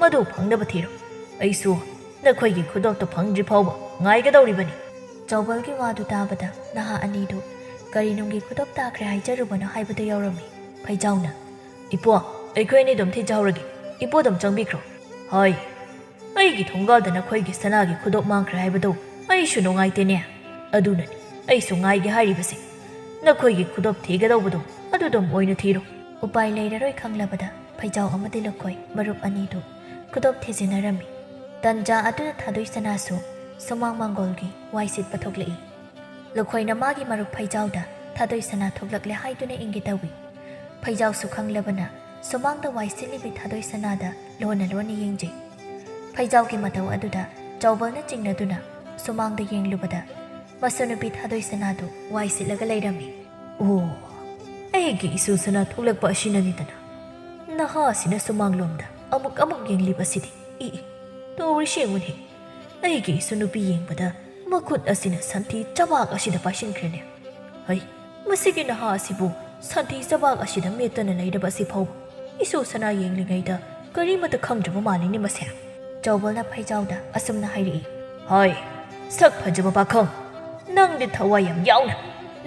ꯃꯗꯨ ꯐꯪꯅꯕ ꯊꯤꯔꯣ꯫ ꯑꯩꯁꯨ ꯅꯈꯣꯏꯒꯤ ꯈꯨꯗꯣꯞꯇꯨ ꯐꯪꯗ꯭ꯔꯤ ꯐꯥꯎꯕ ꯉꯥꯏꯒꯗꯧꯔꯤꯕꯅꯤ"꯫ ꯆꯥꯎꯕꯜꯒꯤ ꯋꯥꯗꯨ ꯇꯥꯕꯗ ꯅꯍꯥ ꯑꯅꯤꯗꯨ ꯀꯔꯤ ꯅꯨꯡꯒꯤ ꯈꯨꯗꯣꯞ ꯇꯥꯈ꯭ꯔꯦ ꯍꯥꯏꯖꯔꯨꯕꯅꯣ ꯍꯥꯏꯕꯗꯨ ꯌꯧꯔꯝꯃꯤ꯫ ꯐꯩꯖꯥꯎꯅ, "ꯏꯄ꯭ꯋꯥ, ꯑꯩꯈꯣꯏ ꯑꯅꯤ ꯑꯗꯨꯝ ꯊꯤꯖꯍꯧꯔꯒꯦ꯫ ꯏꯄꯨ ꯑꯗꯨꯝ ꯆꯪꯕꯤꯈ꯭ꯔꯣ"꯫ "ꯍꯥꯏ, ꯑꯩꯒꯤ ꯊꯣꯡꯒꯥꯜꯗ ꯅꯈꯣꯏꯒꯤ ꯁꯅꯥꯒꯤ ꯈꯨꯗꯣꯞ ꯃꯥꯡꯈ꯭ꯔꯦ ꯍꯥꯏꯕꯗꯨ ꯑꯩꯁꯨ ꯅꯨꯡꯉꯥꯏꯇꯦꯅꯦ꯫ ꯑꯗꯨꯅꯅꯤ ꯑꯩꯁꯨ ꯉꯥꯏꯒꯦ ꯍꯥꯏꯔꯤꯕꯁꯦ꯫ ꯅꯈꯣꯏꯒꯤ ꯈꯨꯗꯣꯞ ꯊꯤꯒꯗꯧꯕꯗꯨ ꯑꯗꯨꯗꯨꯝ ꯑꯣꯏꯅ ꯊꯤꯔꯣ"꯫ ꯎꯄꯥꯏ ꯂꯩꯔꯔꯣꯏ ꯈꯪꯂꯕꯗ ꯐꯩꯖꯥꯎ ꯑꯃꯗꯤ ꯂꯨꯈꯣꯏ ꯃꯔꯨꯞ ꯑꯅꯤꯗꯨ ꯈꯨꯗꯣꯞ ꯊꯤꯖꯤꯟꯅꯔꯝꯃꯤ꯫ ꯇꯟꯖꯥ ꯑꯗꯨꯗ ꯊꯥꯗꯣꯏ ꯁꯅꯥꯁꯨ ꯁꯨꯃꯥꯡ ꯃꯥꯡꯒꯣꯜꯒꯤ ꯋꯥꯏ ꯁꯤꯠꯄ ꯊꯣꯛꯂꯛꯏ꯫ ꯂꯨꯈꯣꯏꯅ ꯃꯥꯒꯤ ꯃꯔꯨꯞ ꯐꯩꯖꯥꯎꯗ ꯊꯥꯗꯣꯏ ꯁꯅꯥ ꯊꯣꯛꯂꯛꯂꯦ ꯍꯥꯏꯗꯨꯅ ꯏꯪꯒꯦ ꯇꯧꯏ꯫ ꯐꯩꯖꯥꯎꯁꯨ ꯈꯪꯂꯕꯅ ꯁꯨꯃꯥꯡꯗ ꯋꯥꯏ ꯁꯤꯠꯂꯤꯕꯤ ꯊꯥꯗꯣꯏ ꯁꯅꯥꯗ ꯂꯣꯟꯅ ꯂꯣꯟꯅ ꯌꯦꯡꯖꯩ꯫ ꯐꯩꯖꯥꯎꯒꯤ ꯃꯇꯧ ꯑꯗꯨꯗ ꯆꯥꯎꯕꯜꯅ ꯆꯤꯡꯅꯗꯨꯅ ꯁꯨꯃꯥꯡꯗ ꯌꯦꯡꯂꯨꯕꯗ ꯃꯁꯨꯅꯨꯄꯤ ꯊꯥꯗꯣꯏ ꯁꯅꯥꯗꯨ ꯋꯥꯏ ꯁꯤꯠꯂꯒ ꯂꯩꯔꯝꯃꯤ꯫ "ꯑꯣ, ꯑꯩꯒꯤ ꯏꯁꯨ ꯁꯅꯥ ꯊꯣꯛꯂꯛꯄ ꯑꯁꯤꯅꯅꯤꯗꯅ ꯅꯍꯥꯁꯤꯅ ꯁꯨꯃꯥꯡꯂꯣꯝꯗ ꯑꯃꯨꯛ ꯑꯃꯨꯛ ꯌꯦꯡꯂꯤꯕꯁꯤꯗꯤ꯫ ꯏ, ꯏ, ꯇꯧꯔꯤꯁꯤ ꯌꯦꯡꯉꯨꯅꯦ꯫ ꯑꯩꯒꯤ ꯏꯁꯨ ꯅꯨꯄꯤ ꯌꯦꯡꯕꯗ ꯃꯈꯨꯠ ꯑꯁꯤꯅ ꯁꯟꯊꯤ ꯆꯕꯥꯛ ꯑꯁꯤꯗ ꯄꯥꯏꯁꯤꯟꯈ꯭ꯔꯦꯅꯦ꯫ ꯍꯩ, ꯃꯁꯤꯒꯤ ꯅꯍꯥ ꯑꯁꯤꯕꯨ ꯁꯟꯊꯤ ꯆꯕꯥꯛ ꯑꯁꯤꯗ ꯃꯦꯠꯇꯨꯅ ꯂꯩꯔꯕ ꯑꯁꯤ ꯐꯥꯎꯕ ꯏꯁꯨ ꯁꯅꯥ ꯌꯦꯡꯂꯤꯉꯩꯗ ꯀꯔꯤꯃꯠꯇ ꯈꯪꯗ꯭ꯔꯕ ꯃꯥꯜꯂꯤꯅꯦ ꯃꯁꯦ꯫ ꯆꯥꯎꯕꯜꯅ ꯐꯩꯖꯥꯎꯗ ꯑꯁꯨꯝꯅ ꯍꯥꯏꯔꯛꯏ꯫ ꯍꯣꯏ, ꯁꯛ ꯐꯖꯕ ꯄꯥꯈꯪ, ꯅꯪꯗꯤ ꯊꯋꯥꯏ ꯌꯥꯝ ꯌꯥꯎꯅ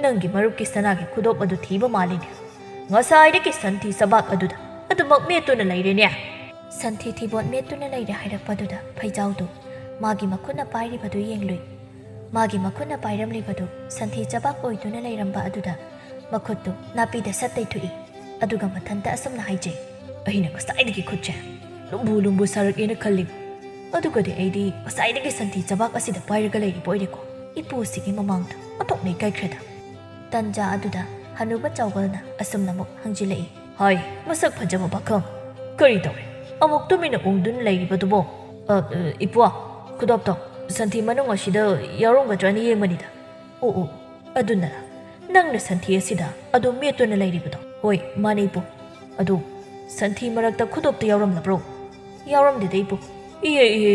ꯅꯪꯒꯤ ꯃꯔꯨꯞꯀꯤ ꯁꯅꯥꯒꯤ ꯈꯨꯗꯣꯞ ꯑꯗꯨ ꯊꯤꯕ ꯃꯥꯜꯂꯤꯅꯦ꯫ ꯉꯁꯥꯏꯗꯒꯤ ꯁꯟꯊꯤ ꯆꯕꯥꯛ ꯑꯗꯨꯗ ꯑꯗꯨꯃꯛ ꯃꯦꯠꯇꯨꯅ ꯂꯩꯔꯦꯅꯦ꯫ ꯁꯟꯊꯤ ꯊꯤꯕꯣꯠ ꯃꯦꯠꯇꯨꯅ ꯂꯩꯔꯦ ꯍꯥꯏꯔꯛꯄꯗꯨꯗ ꯐꯩꯖꯥꯎꯗꯨ ꯃꯥꯒꯤ ꯃꯈꯨꯠꯅ ꯄꯥꯏꯔꯤꯕꯗꯨ ꯌꯦꯡꯂꯨꯏ꯫ ꯃꯥꯒꯤ ꯃꯈꯨꯠꯅ ꯄꯥꯏꯔꯝꯂꯤꯕꯗꯨ ꯁꯟꯊꯤ ꯆꯕꯥꯛ ꯑꯣꯏꯗꯨꯅ ꯂꯩꯔꯝꯕ ꯑꯗꯨꯗ ꯃꯈꯨꯠꯇꯨ ꯅꯥꯄꯤꯗ ꯁꯠ ꯇꯩꯊꯣꯛꯏ꯫ ꯑꯗꯨꯒ ꯃꯊꯟꯇ ꯑꯁꯨꯝꯅ ꯍꯥꯏꯖꯩ꯫ ꯑꯩꯅ ꯉꯁꯥꯏꯗꯒꯤ ꯈꯨꯠꯁꯦ ꯂꯨꯝꯕꯨ ꯂꯨꯝꯕꯨ ꯁꯥꯔꯛꯑꯦꯅ ꯈꯜꯂꯤꯕ꯫ ꯑꯗꯨꯒꯗꯤ ꯑꯩꯗꯤ ꯉꯁꯥꯏꯗꯒꯤ ꯁꯟꯊꯤ ꯆꯕꯥꯛ ꯑꯁꯤꯗ ꯄꯥꯏꯔꯒ ꯂꯩꯔꯤꯕ ꯑꯣꯏꯔꯦꯀꯣ꯫ ꯏꯄꯨꯁꯤꯒꯤ ꯃꯃꯥꯡꯗ ꯑꯣꯟꯊꯣꯛꯅ ꯏꯀꯥꯏꯈ꯭ꯔꯦꯗ꯫ ꯇꯟꯖꯥ ꯑꯗꯨꯗ ꯍꯅꯨꯕ ꯆꯥꯎꯕꯜꯅ ꯑꯁꯨꯝꯅ ꯑꯃꯨꯛ ꯍꯪꯖꯤꯜꯂꯛꯏ꯫ ꯍꯥꯏ, ꯃꯁꯛ ꯐꯖꯕ ꯄꯥꯈꯪ, ꯀꯔꯤ ꯇꯧꯔꯦ? ꯑꯃꯨꯛ ꯇꯨꯃꯤꯟꯅ ꯎꯪꯗꯨꯅ ꯂꯩꯔꯤꯕꯗꯨꯕꯣ? ꯑ, ꯑ, ꯏꯄ꯭ꯋꯥ, ꯈꯨꯗꯣꯞꯇꯣ ꯁꯟꯊꯤ ꯃꯅꯨꯡ ꯑꯁꯤꯗ ꯌꯥꯎꯔꯝꯒꯗ꯭ꯔꯅ ꯌꯦꯡꯕꯅꯤꯗ꯫ ꯑꯣ, ꯑꯣ, ꯑꯗꯨꯅ ꯅꯪꯅ ꯁꯟꯊꯤ ꯑꯁꯤꯗ ꯑꯗꯨꯝ ꯃꯦꯠꯇꯨꯅ ꯂꯩꯔꯤꯕꯗꯣ? ꯍꯣꯏ, ꯃꯥꯅꯦ ꯏꯄꯨ꯫ ꯑꯗꯨ ꯁꯟꯊꯤ ꯃꯔꯛꯇ ꯈꯨꯗꯣꯞꯇ ꯌꯥꯎꯔꯝꯂꯕ꯭ꯔꯣ? ꯌꯥꯎꯔꯝꯗꯦꯗ ꯏꯄꯨ꯫ ꯏꯍꯦ, ꯏꯍꯦ,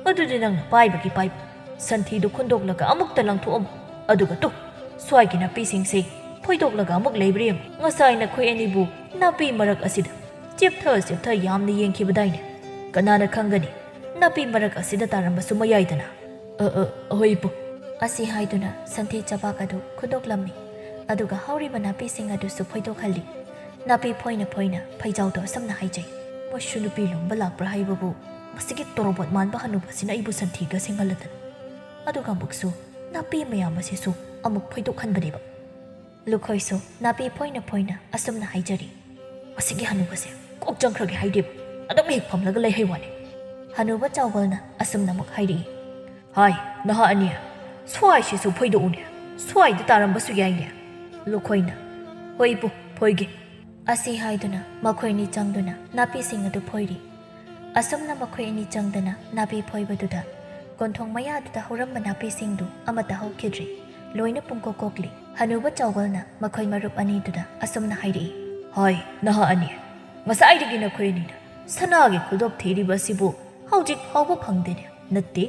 ꯑꯗꯨꯗꯤ ꯅꯪꯅ ꯄꯥꯏꯕꯒꯤ ꯄꯥꯏꯕ꯫ ꯁꯟꯊꯤꯗꯨ ꯈꯨꯟꯗꯣꯛꯂꯒ ꯑꯃꯨꯛꯇ ꯂꯪꯊꯣꯛꯑꯝꯃꯨ꯫ ꯑꯗꯨꯒ ꯇꯨ, ꯁ꯭ꯋꯥꯏꯒꯤ ꯅꯥꯄꯤꯁꯤꯡꯁꯦ ꯐꯣꯏꯗꯣꯛꯂꯒ ꯑꯃꯨꯛ ꯂꯩꯕ꯭ꯔꯥ ꯌꯦꯡꯉꯨ꯫ ꯉꯁꯥꯏ ꯅꯈꯣꯏ ꯑꯅꯤꯕꯨ ꯅꯥꯄꯤ ꯃꯔꯛ ꯑꯁꯤꯗ ꯆꯦꯞꯊ ꯆꯦꯞꯊ ꯌꯥꯝꯅ ꯌꯦꯡꯈꯤꯕꯗꯥꯏꯅꯦ꯫ ꯀꯅꯥꯅ ꯈꯪꯒꯅꯤ, ꯅꯥꯄꯤ ꯃꯔꯛ ꯑꯁꯤꯗ ꯇꯥꯔꯝꯕꯁꯨ ꯃꯌꯥꯏꯗꯅ꯫ ꯑ, ꯑ, ꯍꯣꯏ ꯏꯄꯨ꯫ ꯑꯁꯤ ꯍꯥꯏꯗꯨꯅ ꯁꯟꯊꯤ ꯆꯕꯥꯛ ꯑꯗꯨ ꯈꯨꯟꯗꯣꯛꯂꯝꯃꯤ꯫ ꯑꯗꯨꯒ ꯍꯧꯔꯤꯕ ꯅꯥꯄꯤꯁꯤꯡ ꯑꯗꯨꯁꯨ ꯐꯣꯏꯗꯣꯛꯍꯜꯂꯤ꯫ ꯅꯥꯄꯤ ꯐꯣꯏꯅ ꯐꯣꯏꯅ ꯐꯩꯖꯥꯎꯗꯣ ꯑꯁꯨꯝꯅ ꯍꯥꯏꯖꯩ꯫ ꯃꯁꯤ ꯅꯨꯄꯤ ꯂꯨꯝꯕ ꯂꯥꯛꯄ꯭ꯔꯥ ꯍꯥꯏꯕꯕꯨ, ꯃꯁꯤꯒꯤ ꯇꯣꯔꯣꯕꯣꯠ ꯃꯥꯟꯕ ꯍꯅꯨꯕꯁꯤꯅ ꯑꯩꯕꯨ ꯁꯟꯊꯤꯒ ꯁꯦꯡꯍꯜꯂꯗꯅ꯫ ꯑꯗꯨꯒ ꯑꯃꯨꯛꯁꯨ ꯅꯥꯄꯤ ꯃꯌꯥꯝ ꯑꯁꯤꯁꯨ ꯑꯃꯨꯛ ꯐꯣꯏꯗꯣꯛꯍꯟꯕꯅꯦꯕ꯫ ꯂꯨꯈꯣꯏꯁꯨ ꯅꯥꯄꯤ ꯐꯣꯏꯅ ꯐꯣꯏꯅ ꯑꯁꯨꯝꯅ ꯍꯥꯏꯖꯔꯤ꯫ ꯃꯁꯤꯒꯤ ꯍꯅꯨꯕꯁꯦ ꯀꯣꯛ ꯆꯪꯈ꯭ꯔꯒꯦ ꯍꯥꯏꯗꯦꯕ, ꯑꯗꯨꯝ ꯍꯦꯛ ꯐꯝꯂꯒ ꯂꯩ ꯍꯥꯏ ꯋꯥꯅꯤ꯫ ꯍꯅꯨꯕ ꯆꯥꯎꯕꯜꯅ ꯑꯁꯨꯝꯅ ꯑꯃꯨꯛ ꯍꯥꯏꯔꯛꯏ꯫ ꯍꯥꯏ, ꯅꯍꯥ ꯑꯅꯤ, ꯁ꯭ꯋꯥꯏꯁꯤꯁꯨ ꯐꯣꯏꯗꯣꯛꯎꯅꯦ, ꯁ꯭ꯋꯥꯏꯗ ꯇꯥꯔꯝꯕꯁꯨ ꯌꯥꯏꯅꯦ꯫ ꯂꯨꯈꯣꯏꯅ, ꯍꯣꯏ ꯏꯄꯨ, ꯐꯣꯏꯒꯦ꯫ ꯑꯁꯤ ꯍꯥꯏꯗꯨꯅ ꯃꯈꯣꯏꯅꯤ ꯆꯪꯗꯨꯅ ꯅꯥꯄꯤꯁꯤꯡ ꯑꯗꯨ ꯐꯣꯏꯔꯤ꯫ ꯑꯁꯨꯝꯅ ꯃꯈꯣꯏ ꯑꯅꯤ ꯆꯪꯗꯅ ꯅꯥꯄꯤ ꯐꯣꯏꯕꯗꯨꯗ ꯀꯣꯟꯊꯣꯡ ꯃꯌꯥꯗꯨꯗ ꯍꯧꯔꯝꯕ ꯅꯥꯄꯤꯁꯤꯡꯗꯨ ꯑꯃꯠꯇ ꯍꯧꯈꯤꯗ꯭ꯔꯤ꯫ ꯂꯣꯏꯅ ꯄꯨꯡꯀꯣꯛ ꯀꯣꯛꯂꯤ꯫ ꯍꯅꯨꯕ ꯆꯥꯎꯕꯜꯅ ꯃꯈꯣꯏ ꯃꯔꯨꯞ ꯑꯅꯤꯗꯨꯗ ꯑꯁꯨꯝꯅ ꯍꯥꯏꯔꯛꯏ꯫ ꯍꯣꯏ, ꯅꯍꯥ ꯑꯅꯤ, ꯉꯁꯥꯏꯗꯒꯤ ꯅꯈꯣꯏ ꯑꯅꯤꯅ ꯁꯅꯥꯒꯤ ꯈꯨꯗꯣꯞ ꯊꯤꯔꯤꯕ ꯑꯁꯤꯕꯨ ꯍꯧꯖꯤꯛ ꯐꯥꯎꯕ ꯐꯪꯗꯦꯅꯦ꯫ ꯅꯠꯇꯦ,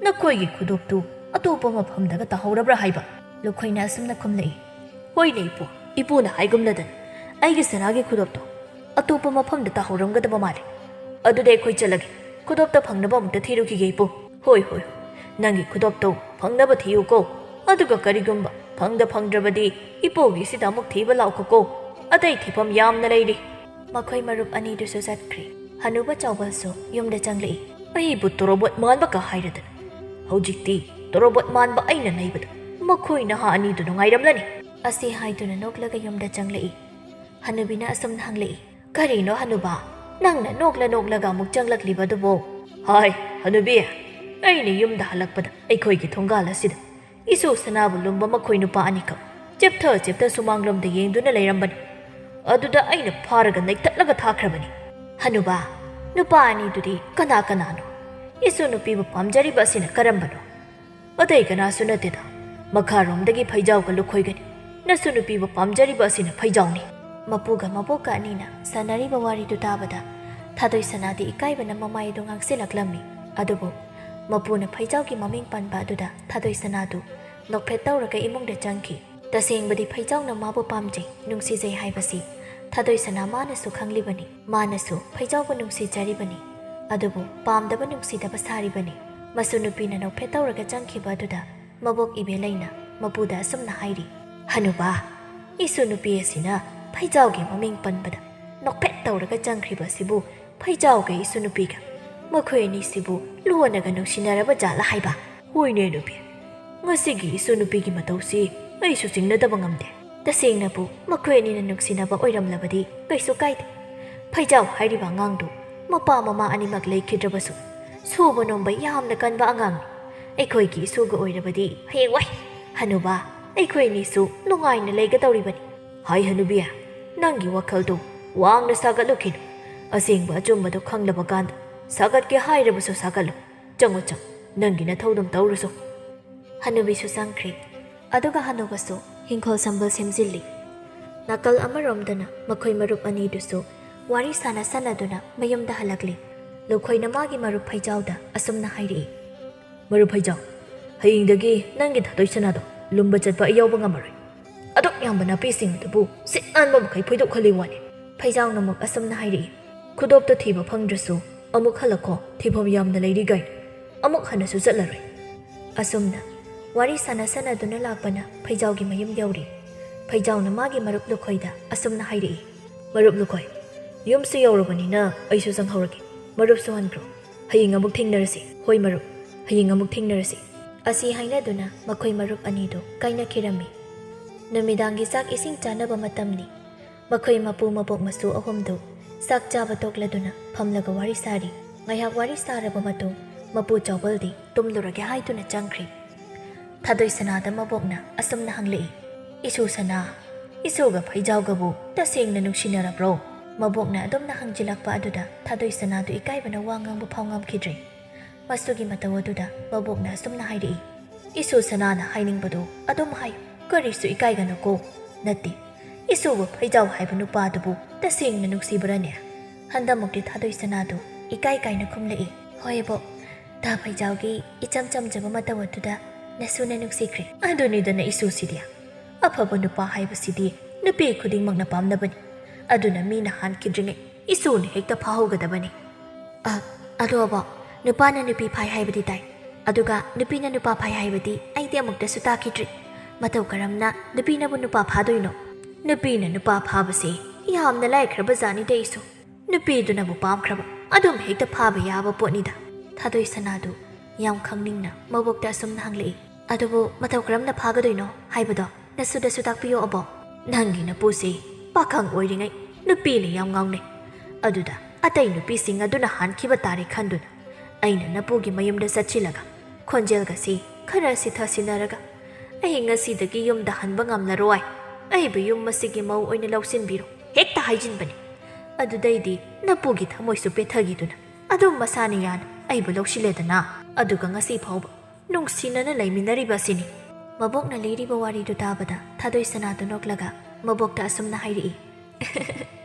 ꯅꯈꯣꯏꯒꯤ ꯈꯨꯗꯣꯞꯇꯨ ꯑꯇꯣꯞꯄ ꯃꯐꯝꯗꯒ ꯇꯥꯍꯧꯔꯕ꯭ꯔꯥ ꯍꯥꯏꯕ? ꯂꯨꯈꯣꯏꯅ ꯑꯁꯨꯝꯅ ꯈꯨꯝꯂꯛꯏ꯫ ꯍꯣꯏꯅꯦ ꯏꯄꯨ, "ꯏꯄꯨꯅ ꯍꯥꯏꯒꯨꯝꯅꯗꯅ ꯑꯩꯒꯤ ꯁꯅꯥꯒꯤ ꯈꯨꯗꯣꯞꯇꯣ ꯑꯇꯣꯞꯄ ꯃꯐꯝꯗ ꯇꯥꯍꯧꯔꯝꯒꯗꯕ ꯃꯥꯜꯂꯦ꯫ ꯑꯗꯨꯗꯤ ꯑꯩꯈꯣꯏ ꯆꯠꯂꯒꯦ, ꯈꯨꯗꯣꯞꯇ ꯐꯪꯅꯕ ꯑꯃꯨꯛꯇ ꯊꯤꯔꯨꯈꯤꯒꯦ, ꯏꯄꯨ꯫" "ꯍꯣꯏ, ꯍꯣꯏ, ꯍꯣꯏ, ꯅꯪꯒꯤ ꯈꯨꯗꯣꯞꯇꯣ ꯐꯪꯅꯕ ꯊꯤꯌꯨꯀꯣ꯫ ꯑꯗꯨꯒ ꯀꯔꯤꯒꯨꯝꯕ ꯐꯪꯗ ꯐꯪꯗ꯭ꯔꯕꯗꯤ ꯏꯄꯨꯒꯤꯁꯤꯗ ꯑꯃꯨꯛ ꯊꯤꯕ ꯂꯥꯛꯈꯣꯀꯣ꯫ ꯑꯇꯩ ꯊꯤꯐꯝ ꯌꯥꯝꯅ ꯂꯩꯔꯤ꯫" ꯃꯈꯣꯏ ꯃꯔꯨꯞ ꯑꯅꯤꯗꯨꯁꯨ ꯆꯠꯈ꯭ꯔꯦ꯫ ꯍꯅꯨꯕ ꯆꯥꯎꯕꯜꯁꯨ ꯌꯨꯝꯗ ꯆꯪꯂꯛꯏ꯫ "ꯑꯩꯕꯨ ꯇꯣꯔꯣꯕꯣꯠ ꯃꯥꯟꯕ ꯀ ꯍꯥꯏꯔꯗꯅ, ꯍꯧꯖꯤꯛꯇꯤ ꯇꯣꯔꯣꯕꯣꯠ ꯃꯥꯟꯕ ꯑꯩꯅ ꯅꯩꯕꯗ ꯃꯈꯣꯏ ꯅꯍꯥ ꯑꯅꯤꯗꯨ ꯅꯨꯡꯉꯥꯏꯔꯝꯂꯅꯤ꯫" ꯑꯁꯤ ꯍꯥꯏꯗꯨꯅ ꯅꯣꯛꯂꯒ ꯌꯨꯝꯗ ꯆꯪꯂꯛꯏ꯫ ꯍꯅꯨꯕꯤꯅ ꯑꯁꯨꯝꯅ ꯍꯪꯂꯛꯏ, "ꯀꯔꯤꯅꯣ ꯍꯅꯨꯕ, ꯅꯪꯅ ꯅꯣꯛꯂ ꯅꯣꯛꯂꯒ ꯑꯃꯨꯛ ꯆꯪꯂꯛꯂꯤꯕꯗꯨꯕꯣ?" "ꯍꯥꯏ, ꯍꯅꯨꯕꯤ, ꯑꯩꯅ ꯌꯨꯝꯗ ꯍꯜꯂꯛꯄꯗ ꯑꯩꯈꯣꯏꯒꯤ ꯊꯣꯡꯒꯥꯜ ꯑꯁꯤꯗ ꯏꯁꯨ ꯁꯅꯥꯕꯨ ꯂꯨꯝꯕ ꯃꯈꯣꯏ ꯅꯨꯄꯥ ꯑꯅꯤꯈꯛ ꯆꯦꯞꯊ ꯆꯦꯞꯊ ꯁꯨꯃꯥꯡꯂꯣꯝꯗ ꯌꯦꯡꯗꯨꯅ ꯂꯩꯔꯝꯕꯅꯤ꯫ ꯑꯗꯨꯗ ꯑꯩꯅ ꯐꯥꯔꯒ ꯅꯩꯊꯠꯂꯒ ꯊꯥꯈ꯭ꯔꯕꯅꯤ꯫" "ꯍꯅꯨꯕ, ꯅꯨꯄꯥ ꯑꯅꯤꯗꯨꯗꯤ ꯀꯅꯥ ꯀꯅꯥꯅꯣ? ꯏꯁꯨ ꯅꯨꯄꯤꯕꯨ ꯄꯥꯝꯖꯔꯤꯕ ꯑꯁꯤꯅ ꯀꯔꯝꯕꯅꯣ?" "ꯑꯇꯩ ꯀꯅꯥꯁꯨ ꯅꯠꯇꯦꯗ, ꯃꯈꯥꯔꯣꯝꯗꯒꯤ ꯐꯩꯖꯥꯎꯒ ꯂꯨꯈꯣꯏꯒꯅꯤ꯫ ꯅꯁꯨ ꯅꯨꯄꯤꯕꯨ ꯄꯥꯝꯖꯔꯤꯕ ꯑꯁꯤꯅ ꯐꯩꯖꯥꯎꯅꯤ꯫" ꯃꯄꯨꯒ ꯃꯕꯣꯛꯀ ꯑꯅꯤꯅ ꯁꯥꯟꯅꯔꯤꯕ ꯋꯥꯔꯤꯗꯨ ꯇꯥꯕꯗ ꯊꯥꯗꯣꯏ ꯁꯅꯥꯗꯤ ꯏꯀꯥꯏꯕꯅ ꯃꯃꯥꯏ ꯑꯗꯨ ꯉꯥꯡꯁꯤꯜꯂꯛꯂꯝꯃꯤ꯫ ꯑꯗꯨꯕꯨ ꯃꯄꯨꯅ ꯐꯩꯖꯥꯎꯒꯤ ꯃꯃꯤꯡ ꯄꯟꯕ ꯑꯗꯨꯗ ꯊꯥꯗꯣꯏ ꯁꯅꯥꯗꯨ ꯅꯣꯛꯐꯦꯠ ꯇꯧꯔꯒ ꯏꯃꯨꯡꯗ ꯆꯪꯈꯤ꯫ ꯇꯁꯦꯡꯕꯗꯤ ꯐꯩꯖꯥꯎꯅ ꯃꯥꯕꯨ ꯄꯥꯝꯖꯩ, ꯅꯨꯡꯁꯤꯖꯩ ꯍꯥꯏꯕꯁꯤ ꯊꯥꯗꯣꯏ ꯁꯅꯥ ꯃꯥꯅꯁꯨ ꯈꯪꯂꯤꯕꯅꯤ꯫ ꯃꯥꯅꯁꯨ ꯐꯩꯖꯥꯎꯕꯨ ꯅꯨꯡꯁꯤꯖꯔꯤꯕꯅꯤ꯫ ꯑꯗꯨꯕꯨ ꯄꯥꯝꯗꯕ ꯅꯨꯡꯁꯤꯗꯕ ꯁꯥꯔꯤꯕꯅꯤ꯫ ꯃꯁꯨ ꯅꯨꯄꯤꯅ ꯅꯣꯛꯐꯦꯠ ꯇꯧꯔꯒ ꯆꯪꯈꯤꯕ ꯑꯗꯨꯗ ꯃꯕꯣꯛ ꯏꯕꯦꯂꯩꯅ ꯃꯄꯨꯗ ꯑꯁꯨꯝꯅ ꯍꯥꯏꯔꯤ, "ꯍꯅꯨꯕ, ꯏꯁꯨ ꯅꯨꯄꯤ ꯑꯁꯤꯅ ꯐꯩꯖꯥꯎꯒꯤ ꯃꯃꯤꯡ ꯄꯟꯕꯗ ꯅꯣꯛꯐꯦꯠ ꯇꯧꯔꯒ ꯆꯪꯈ꯭ꯔꯤꯕ ꯑꯁꯤꯕꯨ ꯐꯩꯖꯥꯎꯒ ꯏꯁꯨ ꯅꯨꯄꯤꯒ ꯃꯈꯣꯏ ꯑꯅꯤꯁꯤꯕꯨ ꯂꯣꯟꯅꯒ ꯅꯨꯡꯁꯤꯅꯔꯕ ꯖꯥꯠꯂ ꯍꯥꯏꯕ?" "ꯍꯣꯏꯅꯦ ꯅꯨꯄꯤ, ꯉꯁꯤꯒꯤ ꯏꯁꯨ ꯅꯨꯄꯤꯒꯤ ꯃꯇꯧꯁꯤ ꯑꯩꯁꯨ ꯆꯤꯡꯅꯗꯕ ꯉꯝꯗꯦ꯫ ꯇꯁꯦꯡꯅꯕꯨ ꯃꯈꯣꯏ ꯑꯅꯤꯅ ꯅꯨꯡꯁꯤꯅꯕ ꯑꯣꯏꯔꯝꯂꯕꯗꯤ ꯀꯩꯁꯨ ꯀꯥꯏꯗꯦ꯫ ꯐꯩꯖꯥꯎ ꯍꯥꯏꯔꯤꯕ ꯑꯉꯥꯡꯗꯨ ꯃꯄꯥ ꯃꯃꯥ ꯑꯅꯤꯃꯛ ꯂꯩꯈꯤꯗ꯭ꯔꯕꯁꯨ ꯁꯨꯕ ꯅꯣꯝꯕ ꯌꯥꯝꯅ ꯀꯟꯕ ꯑꯉꯥꯡꯅꯤ꯫ ꯑꯩꯈꯣꯏꯒꯤ ꯏꯁꯨꯒ ꯑꯣꯏꯔꯕꯗꯤ ꯍꯌꯦꯡꯋꯥꯏ ꯍꯅꯨꯕ ꯑꯩꯈꯣꯏ ꯑꯅꯤꯁꯨ ꯅꯨꯡꯉꯥꯏꯅ ꯂꯩꯒꯗꯧꯔꯤꯕꯅꯤ꯫" "ꯍꯥꯏ ꯍꯅꯨꯕꯤ, ꯅꯪꯒꯤ ꯋꯥꯈꯜꯗꯨ ꯋꯥꯡꯅ ꯁꯥꯒꯠꯂꯨꯈꯤꯅꯨ꯫ ꯑꯁꯦꯡꯕ ꯑꯆꯨꯝꯕꯗꯨ ꯈꯪꯂꯕ ꯀꯥꯟꯗ ꯁꯥꯒꯠꯀꯦ ꯍꯥꯏꯔꯕꯁꯨ ꯁꯥꯒꯠꯂꯨ꯫ ꯆꯪꯉꯨ ꯆꯪꯉꯨ, ꯅꯪꯒꯤ ꯅꯊꯧꯗꯨꯝ ꯇꯧꯔꯨꯁꯨ꯫" ꯍꯅꯨꯕꯤꯁꯨ ꯆꯪꯈ꯭ꯔꯦ꯫ ꯑꯗꯨꯒ ꯍꯅꯨꯕꯁꯨ ꯍꯤꯡꯈꯣꯜ ꯁꯝꯕꯜ ꯁꯦꯝꯖꯤꯜꯂꯤ꯫ ꯅꯥꯀꯜ ꯑꯃꯔꯣꯝꯗꯅ ꯃꯈꯣꯏ ꯃꯔꯨꯞ ꯑꯅꯤꯗꯨꯁꯨ ꯋꯥꯔꯤ ꯁꯥꯟꯅ ꯁꯥꯟꯅꯗꯨꯅ ꯃꯌꯨꯝꯗ ꯍꯜꯂꯛꯂꯤ꯫ ꯂꯨꯈꯣꯏꯅ ꯃꯥꯒꯤ ꯃꯔꯨꯞ ꯐꯩꯖꯥꯎꯗ ꯑꯁꯨꯝꯅ ꯍꯥꯏꯔꯛꯏ, "ꯃꯔꯨꯞ ꯐꯩꯖꯥꯎ, ꯍꯌꯦꯡꯗꯒꯤ ꯅꯪꯒꯤ ꯊꯥꯗꯣꯏ ꯁꯅꯥꯗꯣ ꯂꯨꯝꯕ ꯆꯠꯄ ꯑꯩ ꯌꯥꯎꯕ ꯉꯝꯃꯔꯣꯏ꯫ "ꯑꯗꯨꯛ ꯌꯥꯝꯕ ꯅꯥꯄꯤꯁꯤꯡ ꯑꯗꯨꯕꯨ ꯁꯤꯠ ꯅꯥꯟꯕ ꯃꯈꯩ ꯐꯣꯏꯗꯣꯛꯍꯜꯂꯤ ꯋꯥꯅꯤ?" ꯐꯩꯖꯥꯎꯅ ꯑꯃꯨꯛ ꯑꯁꯨꯝꯅ ꯍꯥꯏꯔꯛꯏ, "ꯈꯨꯗꯣꯞꯇꯣ ꯊꯤꯕ ꯐꯪꯗ꯭ꯔꯁꯨ ꯑꯃꯨꯛ ꯍꯜꯂꯛꯈꯣ, ꯊꯤꯐꯝ ꯌꯥꯝꯅ ꯂꯩꯔꯤ ꯀꯩꯅꯣ꯫ ꯑꯃꯨꯛ ꯍꯟꯅꯁꯨ ꯆꯠꯂꯔꯣꯏ"꯫ ꯑꯁꯨꯝꯅ ꯋꯥꯔꯤ ꯁꯥꯟꯅ ꯁꯥꯟꯅꯗꯨꯅ ꯂꯥꯛꯄꯅ ꯐꯩꯖꯥꯎꯒꯤ ꯃꯌꯨꯝ ꯌꯧꯔꯦ꯫ ꯐꯩꯖꯥꯎꯅ ꯃꯥꯒꯤ ꯃꯔꯨꯞ ꯂꯨꯈꯣꯏꯗ ꯑꯁꯨꯝꯅ ꯍꯥꯏꯔꯛꯏ, "ꯃꯔꯨꯞ ꯂꯨꯈꯣꯏ, ꯌꯨꯝꯁꯨ ꯌꯧꯔꯕꯅꯤꯅ ꯑꯩꯁꯨ ꯆꯪꯍꯧꯔꯒꯦ꯫ ꯃꯔꯨꯞꯁꯨ ꯍꯟꯈ꯭ꯔꯣ꯫ ꯍꯌꯦꯡ ꯑꯃꯨꯛ ꯊꯦꯡꯅꯔꯁꯤ꯫ ꯍꯣꯏ ꯃꯔꯨꯞ, ꯍꯌꯦꯡ ꯑꯃꯨꯛ ꯊꯦꯡꯅꯔꯁꯤ"꯫ ꯑꯁꯤ ꯍꯥꯏꯅꯗꯨꯅ ꯃꯈꯣꯏ ꯃꯔꯨꯞ ꯑꯅꯤꯗꯨ ꯀꯥꯏꯅꯈꯤꯔꯝꯃꯤ꯫ ꯅꯨꯃꯤꯗꯥꯡꯒꯤ ꯆꯥꯛ ꯏꯁꯤꯡ ꯆꯥꯅꯕ ꯃꯇꯝꯅꯤ꯫ ꯃꯈꯣꯏ ꯃꯄꯨ ꯃꯕꯣꯛ ꯃꯁꯨ ꯑꯍꯨꯝꯗꯨ ꯆꯥꯛ ꯆꯥꯕ ꯇꯣꯛꯂꯗꯨꯅ ꯐꯝꯂꯒ ꯋꯥꯔꯤ ꯁꯥꯔꯤ꯫ ꯉꯥꯏꯍꯥꯛ ꯋꯥꯔꯤ ꯁꯥꯔꯕ ꯃꯇꯨꯡ ꯃꯄꯨ ꯆꯥꯎꯕꯜꯗꯤ ꯇꯨꯝꯂꯨꯔꯒꯦ ꯍꯥꯏꯗꯨꯅ ꯆꯪꯈ꯭ꯔꯤ꯫ ꯊꯥꯗꯣꯏ ꯁꯅꯥꯗ ꯃꯕꯣꯛꯅ ꯑꯁꯨꯝꯅ ꯍꯪꯂꯛꯏ, "ꯏꯁꯨ ꯁꯅꯥ, ꯏꯁꯨꯒ ꯐꯩꯖꯥꯎꯒꯕꯨ ꯇꯁꯦꯡꯅ ꯅꯨꯡꯁꯤꯅꯔꯕ꯭ꯔꯣ?" ꯃꯕꯣꯛꯅ ꯑꯗꯨꯝꯅ ꯍꯪꯖꯤꯜꯂꯛꯄ ꯑꯗꯨꯗ ꯊꯥꯗꯣꯏ ꯁꯅꯥꯗꯨ ꯏꯀꯥꯏꯕꯅ ꯋꯥ ꯉꯥꯡꯕ ꯐꯥꯎ ꯉꯝꯈꯤꯗ꯭ꯔꯦ꯫ ꯃꯁꯨꯒꯤ ꯃꯇꯧ ꯑꯗꯨꯗ ꯃꯕꯣꯛꯅ ꯑꯁꯨꯝꯅ ꯍꯥꯏꯔꯛꯏ, "ꯏꯁꯨ ꯁꯅꯥꯅ ꯍꯥꯏꯅꯤꯡꯕꯗꯨ ꯑꯗꯨꯝ ꯍꯥꯏꯌꯨ, ꯀꯔꯤꯁꯨ ꯏꯀꯥꯏꯒꯅꯨꯀꯣ꯫ ꯅꯠꯇꯦ, ꯏꯁꯨꯕꯨ ꯐꯩꯖꯥꯎ ꯍꯥꯏꯕ ꯅꯨꯄꯥꯗꯨꯕꯨ ꯇꯁꯦꯡꯅ ꯅꯨꯡꯁꯤꯕ꯭ꯔꯅꯦ?" ꯍꯟꯗꯛꯃꯨꯛꯇꯤ ꯊꯥꯗꯣꯏ ꯁꯅꯥꯗꯨ ꯏꯀꯥꯏ ꯀꯥꯏꯅ ꯈꯨꯝꯂꯛꯏ, "ꯍꯣꯏ ꯕꯣꯛ, ꯇꯥ ꯐꯩꯖꯥꯎꯒꯤ ꯏꯆꯝ ꯆꯝꯖꯕ ꯃꯇꯧ ꯑꯗꯨꯗ ꯅꯁꯨꯅ ꯅꯨꯡꯁꯤꯈ꯭ꯔꯦ꯫ ꯑꯗꯨꯅꯤꯗꯅ ꯏꯁꯨꯁꯤꯗꯤ꯫ ꯑꯐꯕ ꯅꯨꯄꯥ ꯍꯥꯏꯕꯁꯤꯗꯤ ꯅꯨꯄꯤ ꯈꯨꯗꯤꯡꯃꯛꯅ ꯄꯥꯝꯅꯕꯅꯤ꯫ ꯑꯗꯨꯅ ꯃꯤꯅ ꯍꯥꯟꯈꯤꯗ꯭ꯔꯤꯉꯩ ꯏꯁꯨꯅ ꯍꯦꯛꯇ ꯐꯥꯍꯧꯒꯗꯕꯅꯤ"꯫ ꯑ, ꯑꯗꯣ ꯕꯣꯛ, ꯅꯨꯄꯥꯅ ꯅꯨꯄꯤ ꯐꯥꯏ ꯍꯥꯏꯕꯗꯤ ꯇꯥꯏ, ꯑꯗꯨꯒ ꯅꯨꯄꯤꯅ ꯅꯨꯄꯥ ꯐꯥꯏ ꯍꯥꯏꯕꯗꯤ ꯑꯩꯗꯤ ꯑꯃꯨꯛꯇꯁꯨ ꯇꯥꯈꯤꯗ꯭ꯔꯤ꯫ ꯃꯇꯧ ꯀꯔꯝꯅ ꯅꯨꯄꯤꯅꯕꯨ ꯅꯨꯄꯥ ꯐꯥꯗꯣꯏꯅꯣ? ꯅꯨꯄꯤꯅ ꯅꯨꯄꯥ ꯐꯥꯕꯁꯦ ꯌꯥꯝꯅ ꯂꯥꯏꯈ꯭ꯔꯕ ꯖꯥꯠꯅꯤꯗ ꯏꯁꯨ꯫ ꯅꯨꯄꯤꯗꯨꯅꯕꯨ ꯄꯥꯝꯈ꯭ꯔꯕ ꯑꯗꯨꯝ ꯍꯦꯛꯇ ꯐꯥꯕ ꯌꯥꯕ ꯄꯣꯠꯅꯤꯗ꯫ ꯊꯥꯗꯣꯏ ꯁꯅꯥꯗꯨ ꯌꯥꯝ ꯈꯪꯅꯤꯡꯅ ꯃꯕꯣꯛꯇ ꯑꯁꯨꯝꯅ ꯍꯪꯂꯛꯏ, "ꯑꯗꯨꯕꯨ ꯃꯇꯧ ꯀꯔꯝꯅ ꯐꯥꯒꯗꯣꯏꯅꯣ ꯍꯥꯏꯕꯗꯣ ꯅꯁꯨꯗꯁꯨ ꯇꯥꯛꯄꯤꯌꯣ ꯑꯕꯣꯛ꯫ ꯅꯪꯒꯤ ꯅꯄꯨꯁꯤ ꯄꯥꯈꯪ ꯑꯣꯏꯔꯤꯉꯩ ꯅꯨꯄꯤꯅ ꯌꯥꯝ ꯉꯥꯎꯅꯩ꯫ ꯑꯗꯨꯗ ꯑꯇꯩ ꯅꯨꯄꯤꯁꯤꯡ ꯑꯗꯨꯅ ꯍꯥꯟꯈꯤꯕ ꯇꯥꯔꯦ ꯈꯟꯗꯨꯅ ꯑꯩꯅ ꯅꯄꯨꯒꯤ ꯃꯌꯨꯝꯗ ꯆꯠꯁꯤꯜꯂꯒ ꯈꯣꯟꯖꯦꯜꯒꯁꯤ ꯈꯔ ꯁꯤꯊꯁꯤꯟꯅꯔꯒ, 'ꯑꯩ ꯉꯁꯤꯗꯒꯤ ꯌꯨꯝꯗ ꯍꯟꯕ ꯉꯝꯂꯔꯣꯏ, ꯑꯩꯕꯨ ꯌꯨꯝ ꯑꯁꯤꯒꯤ ꯃꯧ ꯑꯣꯏꯅ ꯂꯧꯁꯤꯟꯕꯤꯔꯣ' ꯍꯦꯛꯇ ꯍꯥꯏꯖꯤꯟꯕꯅꯤ꯫ ꯑꯗꯨꯗꯩꯗꯤ ꯅꯄꯨꯒꯤ ꯊꯃꯣꯏꯁꯨ ꯄꯦꯠꯊꯈꯤꯗꯨꯅ ꯑꯗꯨꯝ ꯃꯁꯥꯅ ꯌꯥꯅ ꯑꯩꯕꯨ ꯂꯧꯁꯤꯜꯂꯦꯗꯅ꯫ ꯑꯗꯨꯒ ꯉꯁꯤ ꯐꯥꯎꯕ ꯅꯨꯡꯁꯤꯅꯅ ꯂꯩꯃꯤꯟꯅꯔꯤꯕ ꯑꯁꯤꯅꯤ"꯫ ꯃꯕꯣꯛꯅ ꯂꯤꯔꯤꯕ ꯋꯥꯔꯤꯗꯨ ꯇꯥꯕꯗ ꯊꯥꯗꯣꯏ ꯁꯅꯥꯗꯨ ꯅꯣꯛꯂꯒ ꯃꯕꯣꯛꯇ ꯑꯁꯨꯝꯅ ꯍꯥꯏꯔꯛꯏ,